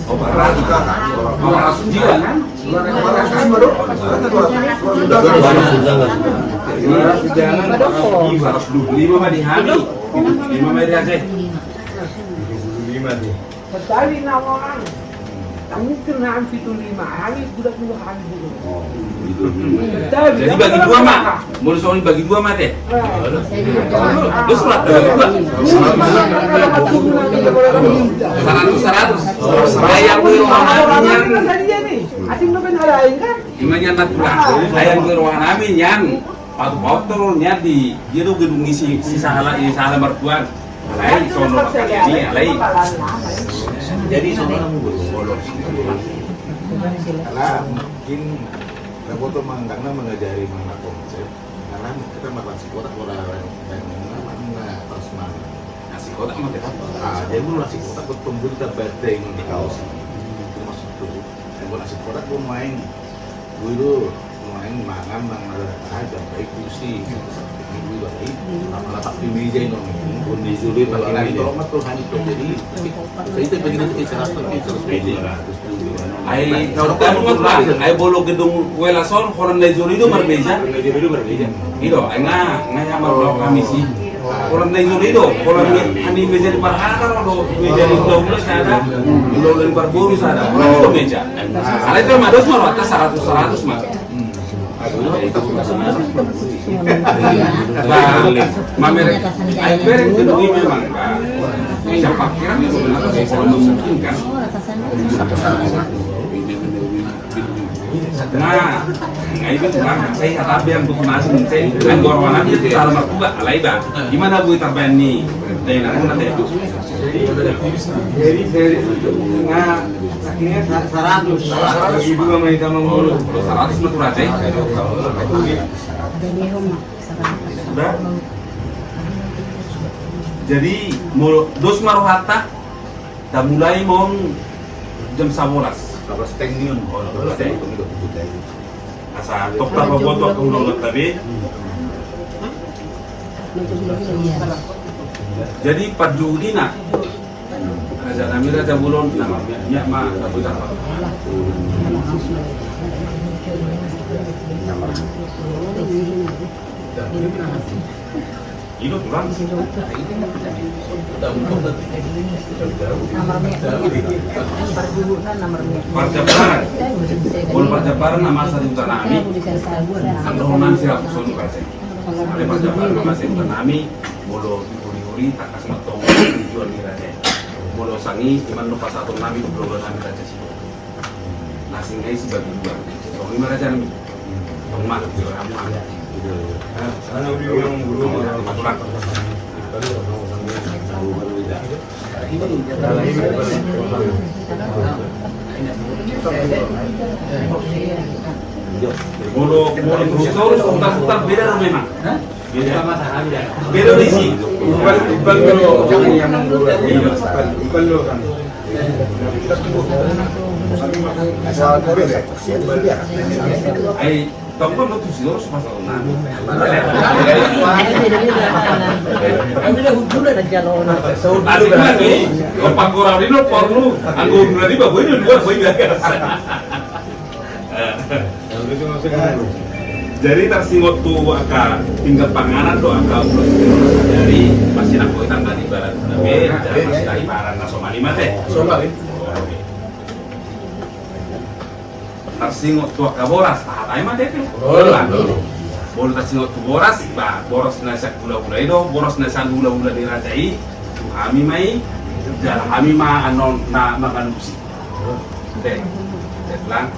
Opat ratus. Opat ratus jiwa kan? Opat ratus jiwa do. Opat ratus jiwa. Opat ratus lima ma di hami. Lima ma di Aceh. Lima di. Sandali na orang. Tangikan hami pitu lima, hami budak dulu hami dulu. Jadi bagi dua ma. Molo songon i bagi dua ma te. Terus lah bagi dua. Seratus, seratus. Ayam di rumah hami nian. Asing lo kan ada lain kan? Ima nian natural. Ayam di rumah hami nian. Patu paotor nian di dia do gedung isi sahala, sahala martuan. Alai sono makanya ni alai. Jadi sono. Karena mungkin Raboto mangkana mengajari mengenai konsep. Karena kita makan si kotak orang lain dan mana pas mana. Nasi kotak mah kita. Ah, jadi molo nasi kotak betul betul kita batai ini kau sih. Itu maksud tuh. Yang buat nasi kotak gue main. Gue itu main mangan nang ada aja baik kursi. Ini gue baik. Apa apa di meja ini. Gue di juri pakai meja. Kalau mah tuh hanya tuh jadi. Saya itu begini tuh kita harus pergi terus meja. Ai, ai molo gedung Welas on, holan na i jolo i do marmeja. I do, ai nga, nga ia marulaon hami si. Holan na i jolo i do, holan ni, ani meja ni parhata do, meja ni hulahula sada, hulahula ni parboru sada. Holan i do meja. Alai pe ma dos ma rohanta, saratus, saratus ma. Mamereng, ai bereng gedung i memang. Siapa kira itu, kenapa sih, kalau memungkinkan? Nah, nah, itu kurang. Saya kata biar untuk masuk, saya kan gua mana dia salah markuba, alai ba. Gimana bu, tambahan ni? Dari, dari, nah, akhirnya sa-, seratus. Seratus. Dua menit sama. Oh, seratus mah kurang, cai. Sudah? Jadi, mau dos ma rohanta, tamulai ma on jam sabolas. Sabolas teng ni on. Oh, sabolas teng. Asa tong tarboboto angka ulaonta be. Jadi parjudina, raja nami, raja bolon, nama, ya, ma, i do tulang. Parjamparan. Molo parjamparan na masa di huta nami. Kan dohonon nami sira pusoni parjamparan. Ada parjamparan na masa di huta nami. Molo di huri-huri, tangkas mantong tujuan ni raja. Molo sanga i, ima do pasahaton nami tu keluarga nami, raja si. Nasi ngai si bagi dua. Tong lima raja nami. Tong ma, di orang ma. Hah? Tong ma, tong ma. Molo, molo, molo, putar-putar beda do memang. Hah? Beda. Beda do isi. Imbang, imbang do. Imbang do kan. Ai, tong ma tusi terus masalah. Kami dah hujur dah jalan. Asik lagi. Opak orang ini porlu. Anggo hujur tadi bawa ini dua, bawa ini. Jadi tarsingot tu angka pinggan panganan do angka ulos dari masih nangko itang dari barat, tapi masih dari barat na somali mate. Somali. Tarsingot tu angka boras, tahatai mate pe. Molo tarsingot tu boras, ba boras na sian hulahula i do, boras na sian hulahula ni raja i, tu hami ma i, jala hami ma annon na mangalusi. Te, te tulang.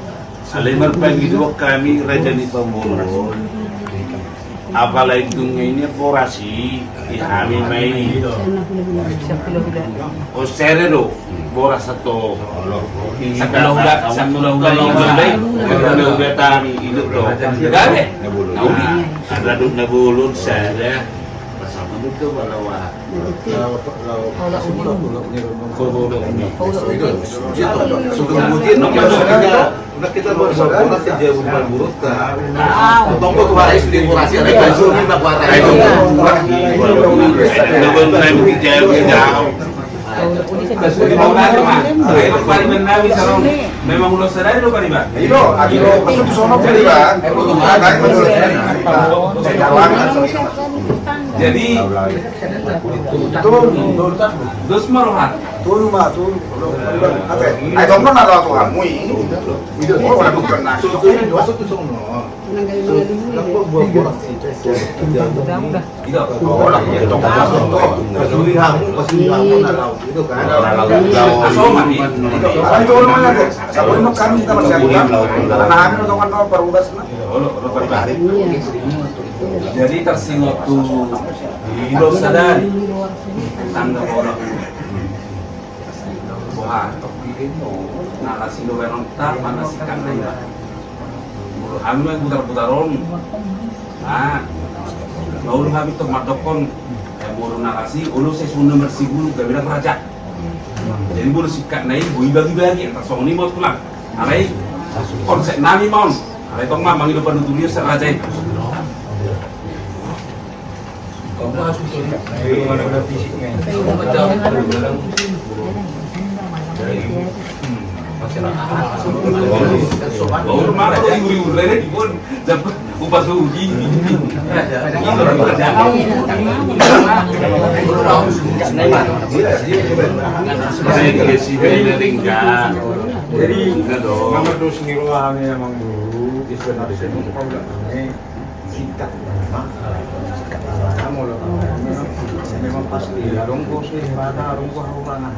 Alai marpangidoan hami raja ni pamoruon. Apalagi dung i boras i, di hami ma i. O sere do boras ato. Sampulu hula, sampulu hula, sampulu hula tani i do. Gabe. Nauli. Ada duk na bolon sada. Pasama duk do balawa. Memang ulos sadari do pariban. Iyo, adi do, maksud tu sono pariban. Jadi, tolu, tolu. Dos ma roha. Tolu ma, tolu. Ate, ai tong na laho tu hamu i. Oh, ora bukan na. Tolu, tolu, dua, satu, sono. Ida, oh, lah, iya, tong, tong, tong. Pasuri hamu, pasuri hamu na laho. Itu kan. Asoma ni. Ai tolu ma ate. Sabun kami kita masih ada. Karena kami nonton kan parubas na. Jadi tarsingot tu i do sadari. Tangga bola. Boha. Na las i do baenonta, mana sikan na iba. Molo hami ma i butar-butar on. Ah. Molo hami tong mandokkon. Molo na las i, olo sesuna marsigulu gabe na raja. Jadi molo sikat na i, boi bagi-bagi, antar songon i ma tulang. Alai konsep nami ma on. Alai tong ma mangido panuturion sian raja i. Jadi, nomor dos ni roha ni amang guru, di sana di sini, kau nggak aneh. Sikat nama, sikat nama, molo nama. Memang pasti, adong do se, pada adong do hahurangan.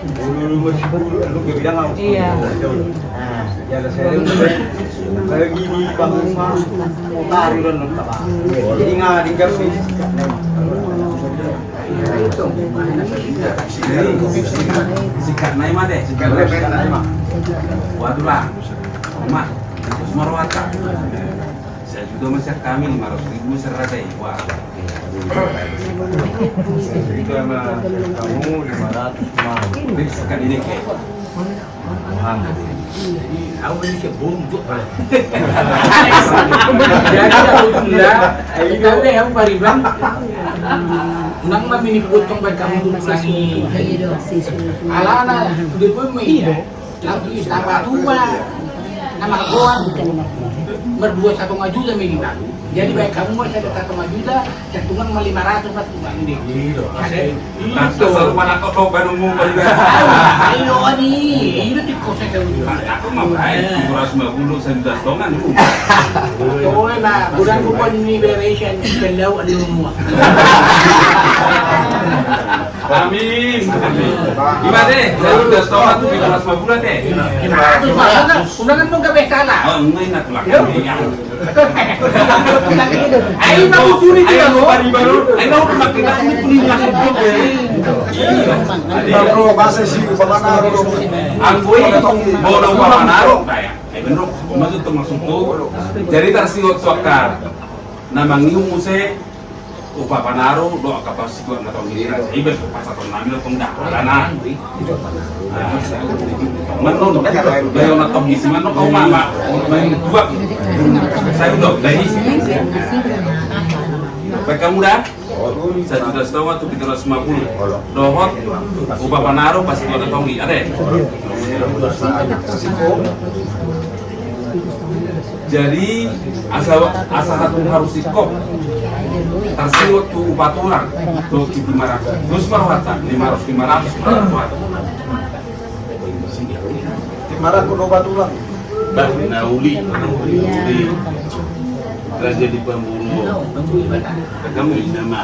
Dulu, dulu, dulu, dulu, bilang aku. Iya. Nah, ya, ada saya. Kayak gini, Bang Umar. Taruh dan nonton, Bang. Jadi, nggak, di gas ni. Sikat nama, deh. Sikat nama. Waduh lah. Oma, terus marwata. Saya juga masih kami lima ratus ribu serata, wah. Itu sama kamu lima ratus mah. Ini sekali ini, kayak. Jadi, aku beli sebom tuh, Pak. Jadi, aku tunda, kita deh, aku pariban. Unang mah mini potong baik kamu tuh, Pak. Alana, udah gue mah iya. Tapi tambah tua. Nama gua. Merdua satu juta minimal. Jadi baik kamu mau saya satu juta, saya cuma lima ratus, Pak, cuma ini. Iya. Ada. Nah, itu. Asal mana kau tahu baru mau beli? Ayo, ani. Ini tuh kau saya tahu. Nah, aku mau baik. Nah. Dua ratus lima puluh, saya sudah setongan, Bu. Boleh, Pak. Bulan bukan ini beresan, kalau ada semua. Amin. Amin. Ima, deh, saya sudah setongan tuh, lima ratus lima puluh, deh. Lima ratus, Pak. Undangan mau gabe salah. Oh, enggak, ingat pulang. Iya. Ai, mau curi dia, mau. Ai, mau pakai nasi, ini punya aku, deh. Iya. Bro, bahasa sih, kemana, bro? Angkoi, mau dong, mana, bro? Nah, ya. Eh, bener, maksud tuh, maksud tuh. Jadi, tarsihot tu angka na mangihut muse, Upa Panaro, do angka pasituak na tonggi. Iba pasahaton nami do tong da, alana. Manon, gayo na tonggi si manon, kau mama, main dua. Saya udah, udah ini. Baik, kamu dah? Saya sudah setengah tuh, kita harus lima puluh. Dohot, Upa Panaro, pasituak na tonggi. Ada ya? Jadi, asa, asa hatu harus sikop. Tarsihot tu upa tulang, tu lima ratus. Terus marhata, lima ratus, lima ratus, marhata. Lima ratus do upa tulang. Bah, na uli, na uli. Raja di Pamburuo. Kamu nama.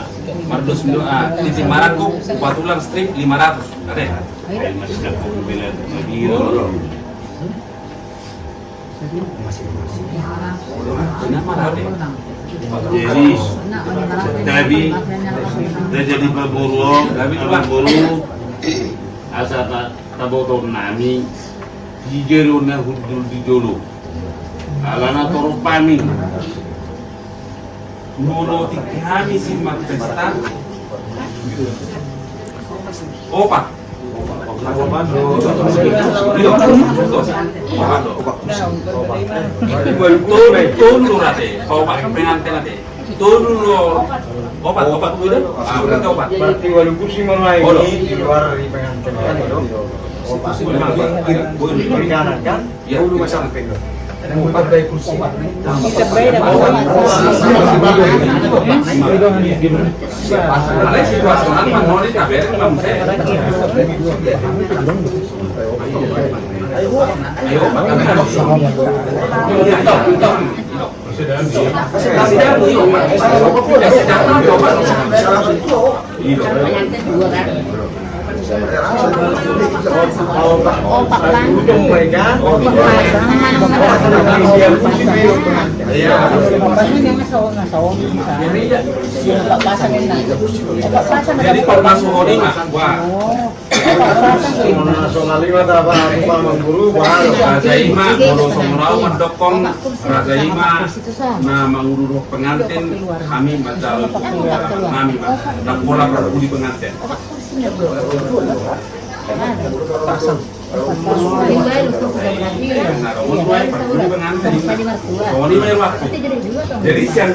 Mardos do, ah, titik marangkup, upa tulang strip lima ratus. Ada ya? Ayo, masih dapat mobil lagi. Jadi, tadi, Raja di Pamburuo, Pamburuo, asa ta-, taboto nami, di jero na hundul di jolo. Alana torop hami. Molo tingki hami si marpesta. Opat. Tolu, tolu do rate. Opat pengantin rate. Tolu do. Opat, opat do. Ah, berarti opat. Berarti walu kursi main di luar di pengantin. Opat. Perikanan kan? Iya. Dulu macam apa itu? Empat baik kursi. Opat kan? Opat kan? Jadi, kalau masuk Oni mah, wah. Raja i ma, molo songon au mandok, raja i ma na mangurupi pengantin, hami ma jalo nami ma. Ndang pola parpudi pengantin. Jadi sian,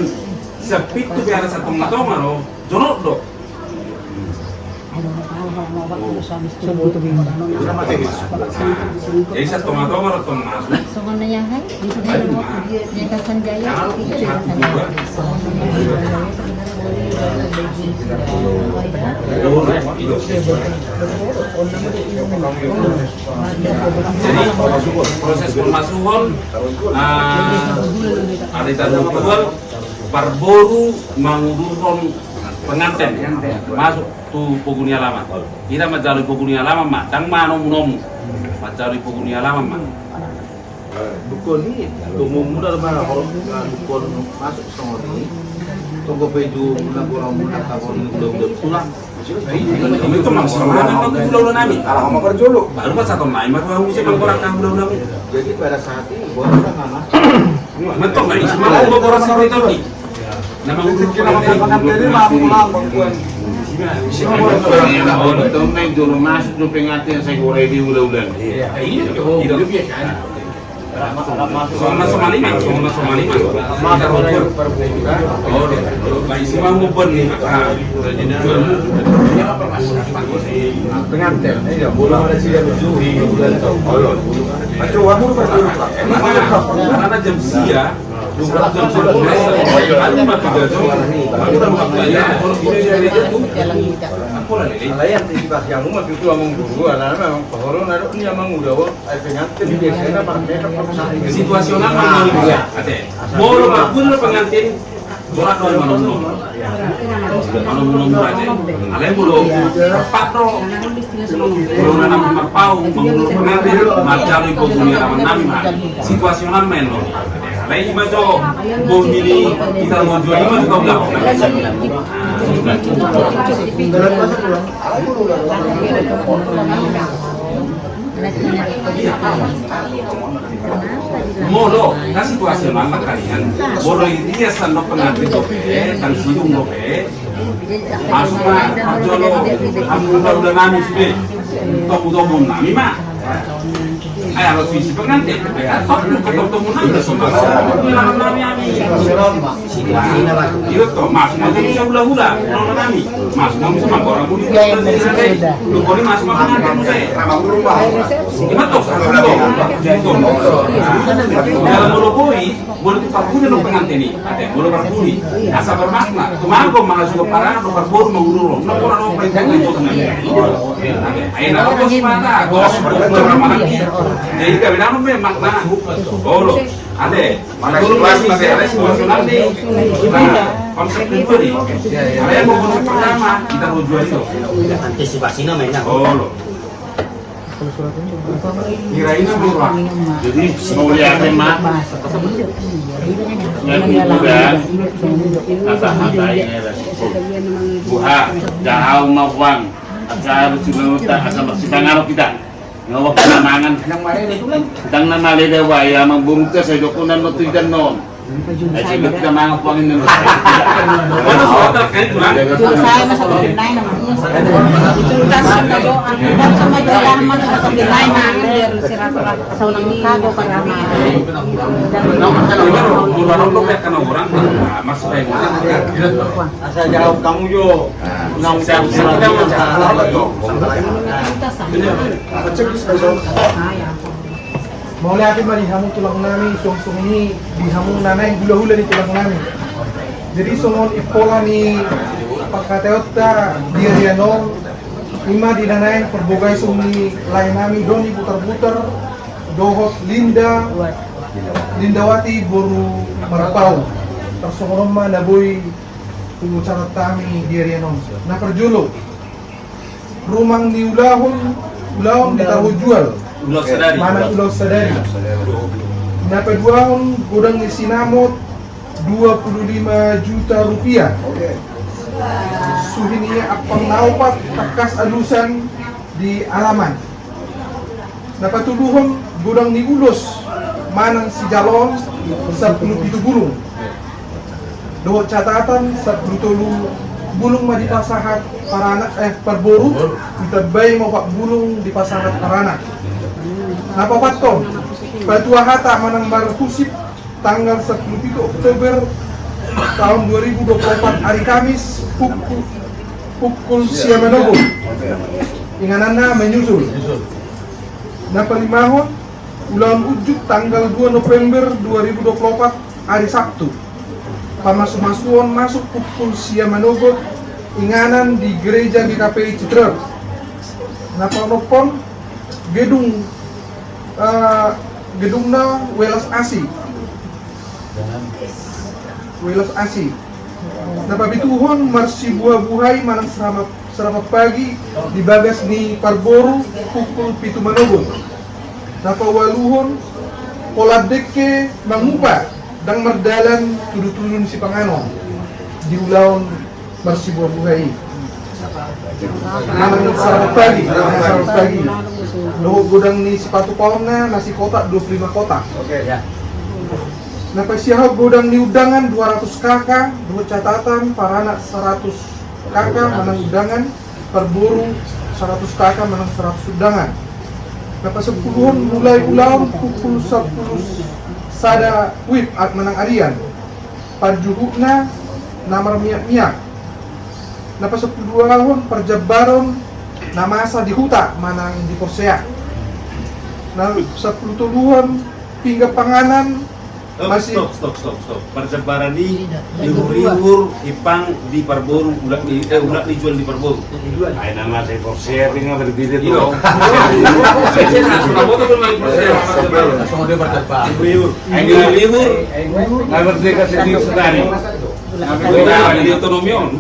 sian pitu pe ada satonga-tonga do, jonok do. Jadi satonga-tonga do tong masuk. Songon na ia hai, di sini. Ia kasan jaya, di kasan jaya. Jadi proses pemasuhon, ah, ari tanggal dua, parboru mangudurhon penganten masuk tu pogu ni alaman. Ida manjalo di pogu ni alaman ma, ndang ma nomu-nomu. Manjalo di pogu ni alaman ma. Dukon i, tumumuna ma, dukon masuk songon i. Tonggo pe ju muna gorang muna tanggo ni uda-uda tulang. Itu maksudna hula-hula nami. Ala homa parjolo. Baru pas satu mai, mas, mau mesti manggorak hula-hula nami. Jadi pada saat ini, gorang sama mas. Mentong nggak isi malam gua boros sama itu nih. Nama guru kira makan makan tadi mah pulang bangkuan. Oh, itu main dulu masuk tuh pengantin saya goreng di udah-udah. Iya, iya, itu biasa. Soalnya sama lima, soalnya sama lima. Oh, dia. Baik, isi malam gua nih. Pengantin, iya, bola ada sih dia lucu. Ayo, kamu lu pasti lupa. Karena jam sia, dua belas jam sebelas, kan lima tiga jam, kan udah makan banyak, kalau video saya lihat tuh, kan pola lele. Alai antisipasi hamu mah tutu amang guru, alana memang pahoro naruh ni amang uda, wah, ai pengantin biasana marmekap. Situasional mah, ate. Molo marburu pengantin, borat do manomu-nomu. Manomu-nomu raja. Alai molo tepat do. Molo na marpaung, mangulur pengantin, manjalo di pogu ni alaman nami ma. Situasional ma i do. Alai ima jo, bom ini, kita mau jual ima juga udah. Molo, kan situasional ma kalian. Molo i dia sandok pengantin dope, dan sidung dope. Masuk ma, parjolo, hamu uda-uda nami sude. Tobu-tobu nami ma. Ai, alo sisi pengantin. Ai, tobu, tobu nami, tobu nami. Iya, toh, masuk ma jadi hula-hula, hula-hula nami. Masuk ma bisa manggorak budi. Lu kori masuk ma pengantin saya. Ima toh, satu toh. Dalam molo boi, molo tu parbuni no pengantin i. Ate, molo parbuni. Asa bermakna. Tumargo ma suka parana, parboru mangulur. Nah, orang no paling penting itu. Ate, ai na bos mata, bos bermakna. Jadi kami nama makna. Olo. Ate, mana situasi masih ada situasional nih. Nah, konsep kedua nih. Ada yang mau konsep pertama, kita mau jual itu. Antisipasi namanya. Oh, lo. Kira ini mau apa? Jadi, mau lihat, Mak. Yang kuburan, kata-kata ini ada. Buha, jahau ma uang. Asa harus juga tak, asa masih tangan kita. Nga waktu na mangan. Ndang na male da waya mamburung ka sai dokunan no tu idan non. Ai sibuk kita mangan puangin non. Mana soal terkait kurang? Saya masa pernah nama. Tuntas sama jo, sama jo, sama jo, sama jo. Saunang sago parama. Nomor kan nomor, nomor nomor kan orang. Maksud saya. Asa jawab kamu jo. Nah, siap, siap, siap. Mauliate ma di hamu tulang nami, suang-suang i di hamu na naeng hula-hula ni tulang nami. Jadi songon impola ni pangkataionta di ari on, ima di na naeng parbagason ni lae nami Doni Butar-butar dohot Linda, Lindawati boru Marpaung. Tarsongon on ma na boi tu catatan nami di ari on. Na parjolo, rumang ni ulaon, ulaon di tarhojjual. Ulaon sadari. Manang ulaon sadari. Na paduahon, godang ni sinamot dua puluh lima juta rupiah. Suhi ni ampang na opat, tangkas alusan di alaman. Na patoluhon, godang ni ulos manang sijaloon sampulu pitu bulung. Dohot catatan, sampulu tolu bulung ma dipasahat paranak, eh, parboru, ditambai ma opat bulung dipasahat paranak. Na paopathon, patua hata manang marhusip tanggal sampulu pitu Oktober taon dua ribu dua puluh empat, ari Kamis, pukul Pukul sia manogot. Ingananna menyusul. Na palimahon, ulaon unjuk tanggal dua November dua ribu dua puluh empat, hari Sabtu. Pamasumasuon masuk pukul sia manogot, inganan di Gereja G K P I Citra. Na paonomhon, gedung, eh, gedungna Welas Asih. Welas Asih. Na papituhon, marsibuhabuhai manang sarapan, sarapan pagi di bagas ni parboru pukul pitu manogot. Na paualuhon, holan dengke mangupa ndang mardalan tudutudu ni sipanganon di ulaon marsibuhabuhai. Manang sarapan pagi, manang sarapan pagi. Dohot godang ni sipatu paonna na sikotak dua puluh lima kotak. Oke. Na pasiahon godang ni undangan dua ratus K K, dohot catatan paranak saratus K K manang undangan, parboru saratus K K manang saratus undangan. Na pasapuluhon, mulai ulaon pukul sampulu sada wib manang arian. Parjuhutna na marmiakmiak. Na pasampuluduahon, parjambaron na masa di huta manang di porsea. Na sampulutoluhon, pinggan panganan. Stop, masih stop, stop, stop, stop. Parjambaran i ihurihur himpang di parboru, ulak ni, eh, ulak ni jual di parboru. Ai nama saya porsea, tinggal berbeda tuh. Ihurihur. Ai ihurihur. Nggak merdeka sendiri sekali. Nah, di otonomi on.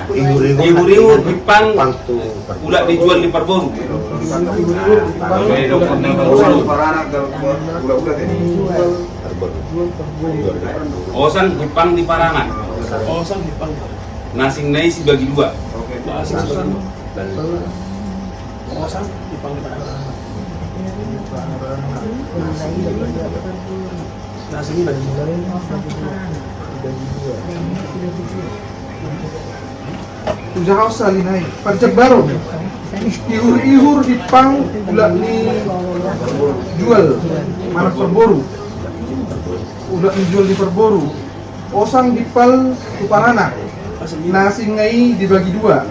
Ihurihur himpang ulak ni jual di parboru. Osang himpang di paranak. Osang himpang. Na asing na i sibagi dua. Osang himpang di paranak. Ujaha sahali nai. Parjambaron. Ihurihur himpang ulak ni jual manang parboru. Ulak ni jual di parboru. Osang himpang tu paranak. Na asing na i dibagi dua.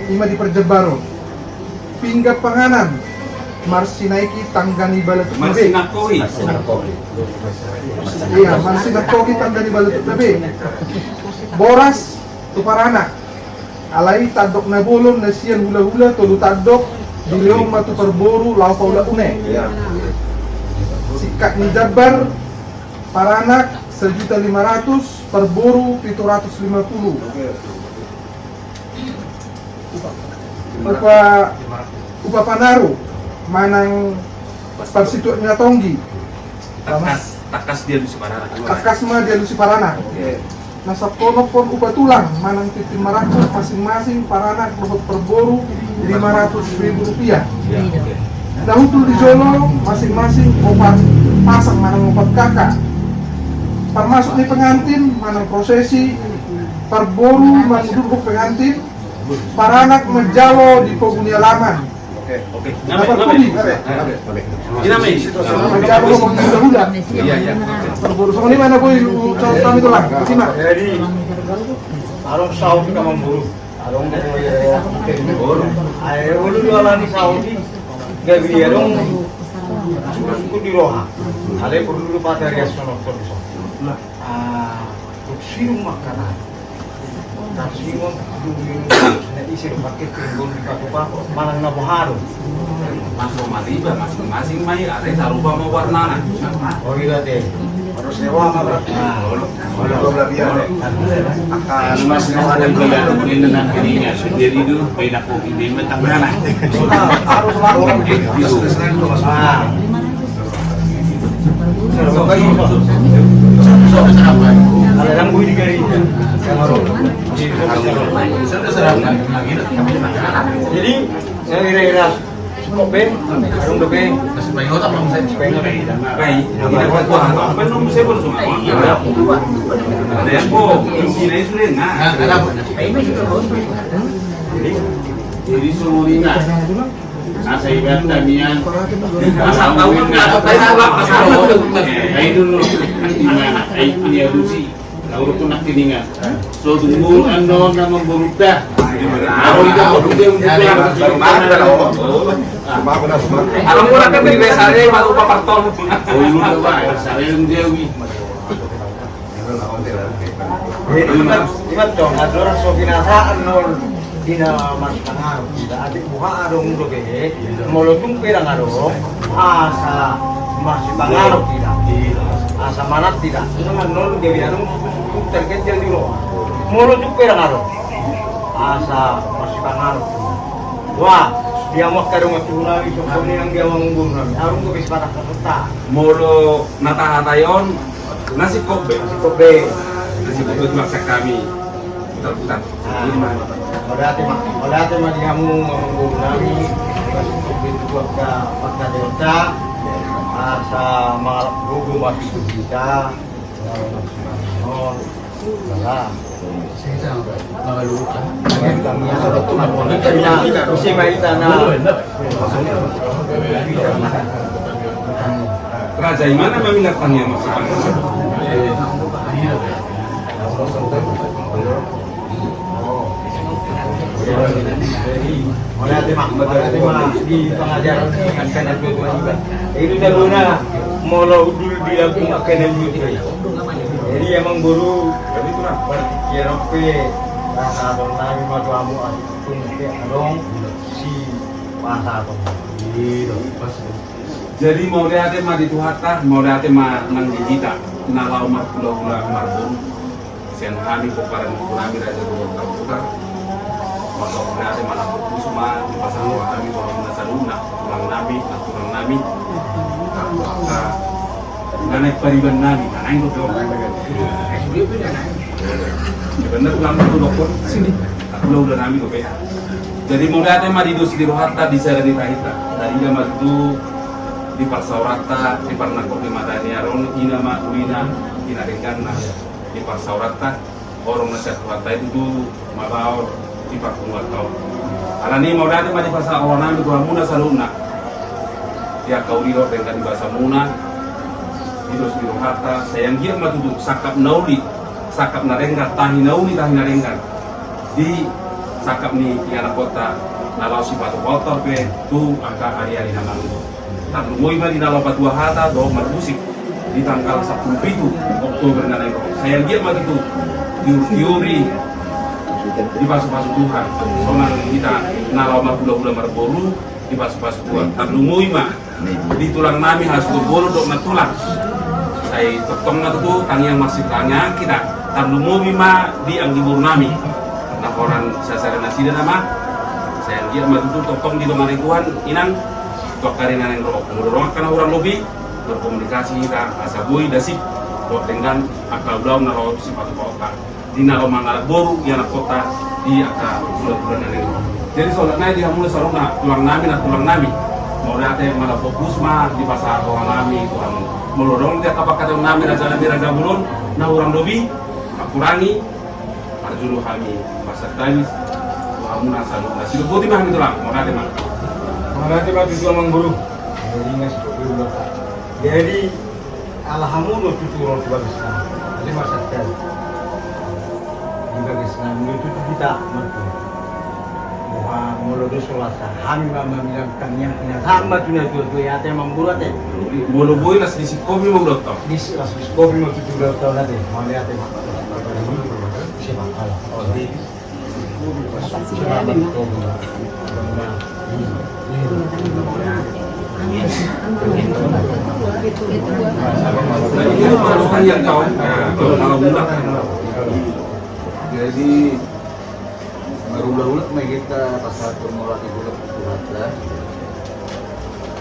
Ima di parjambaron. Pinggan panganan, marsinaiki tangga ni balatuk na be. Marsinangkoki. Iya, marsinangkoki tangga ni balatuk na be. Boras tu paranak. Alai tandok na bolon na sian hulahula tolu tandok, dilehon ma tu parboru laho paulak une. Iya. Singkat ni jambar, paranak sajuta lima ratus, parboru pitu ratus lima puluh. Upa, upa panaru manang parsituak ni na tonggi. Tangkas, tangkas dialusi paranak. Tangkas ma dialusi paranak. Oke. Na sampulu pon upa tulang manang tintin marangkup masing-masing paranak dohot parboru lima ratus ribu rupiah. Iya, oke. Na hundul di jolo masing-masing opat pasang manang opat K K. Parmasuk ni pengantin manang prosesi, parboru mangudurhon pengantin, paranak manjalo di pogu ni alaman. Oke. Oke. Dapat nama, nama, kudi. Nama, nama. Ini nama ini. Manjalo di pogu ni alaman. Iya, iya. Parboru songon i ma na boi ucap kami tulang. Jadi, adong saut di kamar boru. Adong, eh, boru. Ai, ulu dua lani saut i. Gabe adong suku-suku di roha. Alai porlu do patarias sonok sonok. Ah, tuk sidung makanan. Tarsingon dung na ise do pakke tinggon di paku-paku manang na boha do. Masuk mariba masing-masing ma i, alai sarupa ma warnana. Oh, iya te. Harus sewa ma berarti. Nah, kalau belah dia te. Akan mas sewa ada beli. Jadi itu beda kopi di metang mana. Harus lalu. Ah. Jadi, saya kira-kira cukup be, belum be. Baik. Jadi, jadi semua ini. Asa ibarat tamian. Asa tahu kan, asa tahu kan, asa tahu. Eh, ai dulu. Di mana? Ai punya Rusi. Uruk tu nangkiningan. So tumbu annon na mamborunta. Aron da uruk dia untuk. Alam murah kan beri besare baru papartol. Oh, lu da ba, sare dia wi. Imat, imat dong, ador so binasaan nol. Di na masipanganon hita, atik buha adong dope, molo tung pe ndang adong, asa masipanganon hita, asa manat hita, asa manol gabe adong suku-suku target yang di roha. Molo tung pe ndang adong, asa masipanganon hita. Wah, dia mau kadang waktu nami, sokoni yang dia mau ngubur nami, arung gabe sepatah kata. Molo na tahatai on, na singkop be. Singkop be. Na singkop be tu laksak kami. Putar-putar. Nah, mauliate ma, mauliate ma di hamu amang boru nami, pas kopi tu angka pangkataion ta, asa mangalap gogo ma tu hita. Salah. Ise ma hita na. Raja i ma na maminat tangiang maksudna. Mauliate ma, mauliate ma di pangajaran ni angka na tuatua i. Itu dalona molo hundul di lambung angka na tuatua i. Jadi amang boru, jadi itulah. Ia dope rasa adong nami ma tu hamu, asa tung pe adong si rasa adong. Jadi mauliate ma di Tuhanta, mauliate ma nang di hita na laho marhulahula marboru. Sian hami pomparan ni ompu nami Raja Boru Tamputar. Mauliate ma na fokus ma dipasahat hami tu hamuna saluhutna, tulang nami, nantulang nami. Angka na naeng pariban nami, na naeng dope on. Sebenarnya tulang nami dope on. Hulahula nami dope. Jadi mauliate ma di dos ni rohanta di sada ni tahinta. Tarida ma tutu di parsaoranta, di parnangkok ni mata ni ari on, ina ma, ina, ina dengganna. Di parsaoranta, horong na sian Tuhanta i tutu mabaor di parpunguanta on. Alani mauliate ma dipasahat roha nami tu hamuna saluhutna. Di angka uli dohot denggan ni basamuna, di dos ni rohanta, sai anggiat ma tutu sangkap na uli, sangkap na denggan, tahi na uli, tahi na denggan. Di sangkap ni ianakkonta na laho sipatupaonta pe tu angka ariari na mangihut. Tarlumobi ma di na laho patua hata dohot marmusik di tanggal sampulu pitu Oktober na naeng ro. Sai anggiat ma tutu tiur-tiuri dipasupasu Tuhan. Sonang hita na laho marhulahula marboru dipasupasu Tuhan. Tarlumobi ma di tulang nami hasuhuton bolon dohot nantulang. Sai tongtong ma tutu tangiang marsitangihon hita. Tarlumobi ma di anggi boru nami. Na holan sasada nasida nama. Sai anggiat ma tutu tongtong didongani Tuhan, inang. Tu angka ari na naeng ro, molo adong angka na hurang lobi, berkomunikasi hita asa boi dasip dohot denggan angka ulaon na laho sipatupaonta. Di na laho mangalap boru ianakkonta di angka bulan-bulan na naeng ro. Jadi saonari di hamuna saluhutna tulang nami, nantulang nami. Mauliate ma na fokus ma dipasahat roha nami tu hamu. Molo adong di angka pangkataion nami, raja nami, raja bolon, na hurang lobi, mangkurangi, parjolo hami marsantabi tu hamuna saluhutna. Sidok boti ma hami tulang, mauliate ma. Mauliate ma tutu amang boru. Jadi ingas kopi ulang. Jadi ala hamu do tutu ro tu bagas nami. Jadi marsantabi. Di bagas nami do tutu hita martutu. Boha molo dos rohanta hami ma maminang tangiang pinasahat ma tu na tuatua i, ate amang boru ate. Molo boi las di singkopi ma udaontong. Di las di singkopi ma tutu udaontong ate. Mauliate ma. Siapa kalah? Oh, di. Jadi marhulahula ma hita pasahathon mauliate tu Tuhanta.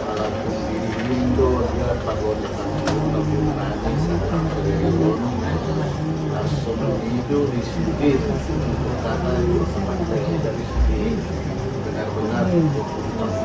Ala tung dirimu do dia pagonta. Langsung itu di sini. Kata itu seperti dari sini. Benar-benar. Jadi,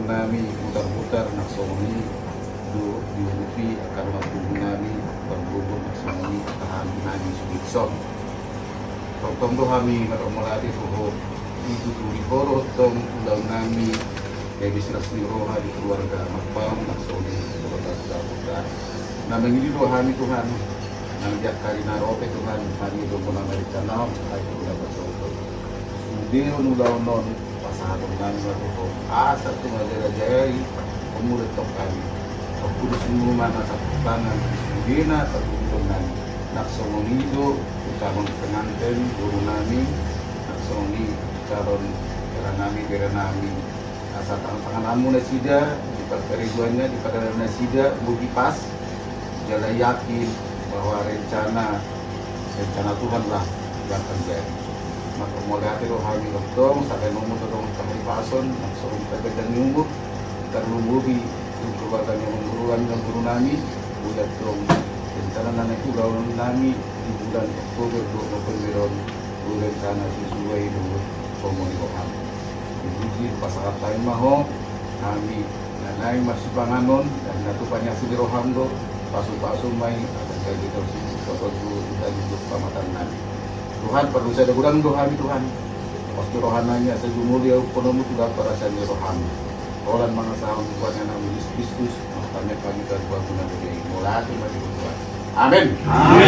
ulaon nami, hutar-hutar, nang songon i do diuduti angka dongan tubu nami, parboru nang songon i angka hamu nami sude dison. Tongtong do hami mandok mauliate tu ho, dituturi ho do tong ulaon nami, gabe silas ni roha di keluarga Marpaung nang songon i keluarga Saputra. Na mangidi do hami Tuhan, nang di angka ari na ro pe Tuhan, hami do muna marincanahon, ai tu ulaon na songon i. Sude on ulaon on, pasahaton nami ma tu ho, asa tung mangarajai hamu do tong hami. Pangkudus ni muna na sahat tangan, sudena pangkudus nami. Nang songon i do tu calon penganten boru nami, nang songon i tu calon hera nami, bere nami. Asa tangan-tangan hamu nasida, di parkarejoanna, di pardalanan nasida, boi pas, jala yakin bahwa rencana, rencana Tuhan lah yang terjadi. Maka mauliate do hami tongtong, sahali nunga tongtong panghipason, nang songon i pangganjang ni umur, tarlumobi tu keluarga ni amangboru nami, amangboru nami, mauliate tong, rencana na naeng ulaon nami, di bulan Oktober do, November on, do rencana sesuai do, songon i roham. Jadi, pasahat hami ma ho, hami na naeng marsipanganon, dan na tu paniasi ni roham do, pasu-pasu ma i, asa gabe tau si, tau tu, tau tu pamatan nami. Tuhan, pardosa do godang do hami, Tuhan. Pos ni roha nami, asa jumolo diampuni hamu tu gabar asi ni roham. Holan mangasahon Tuhan anakmu Jesus Kristus, mangkatamian hami tu adopanmu na badia i, mauliate ma di Tuhan. Amen. Amen.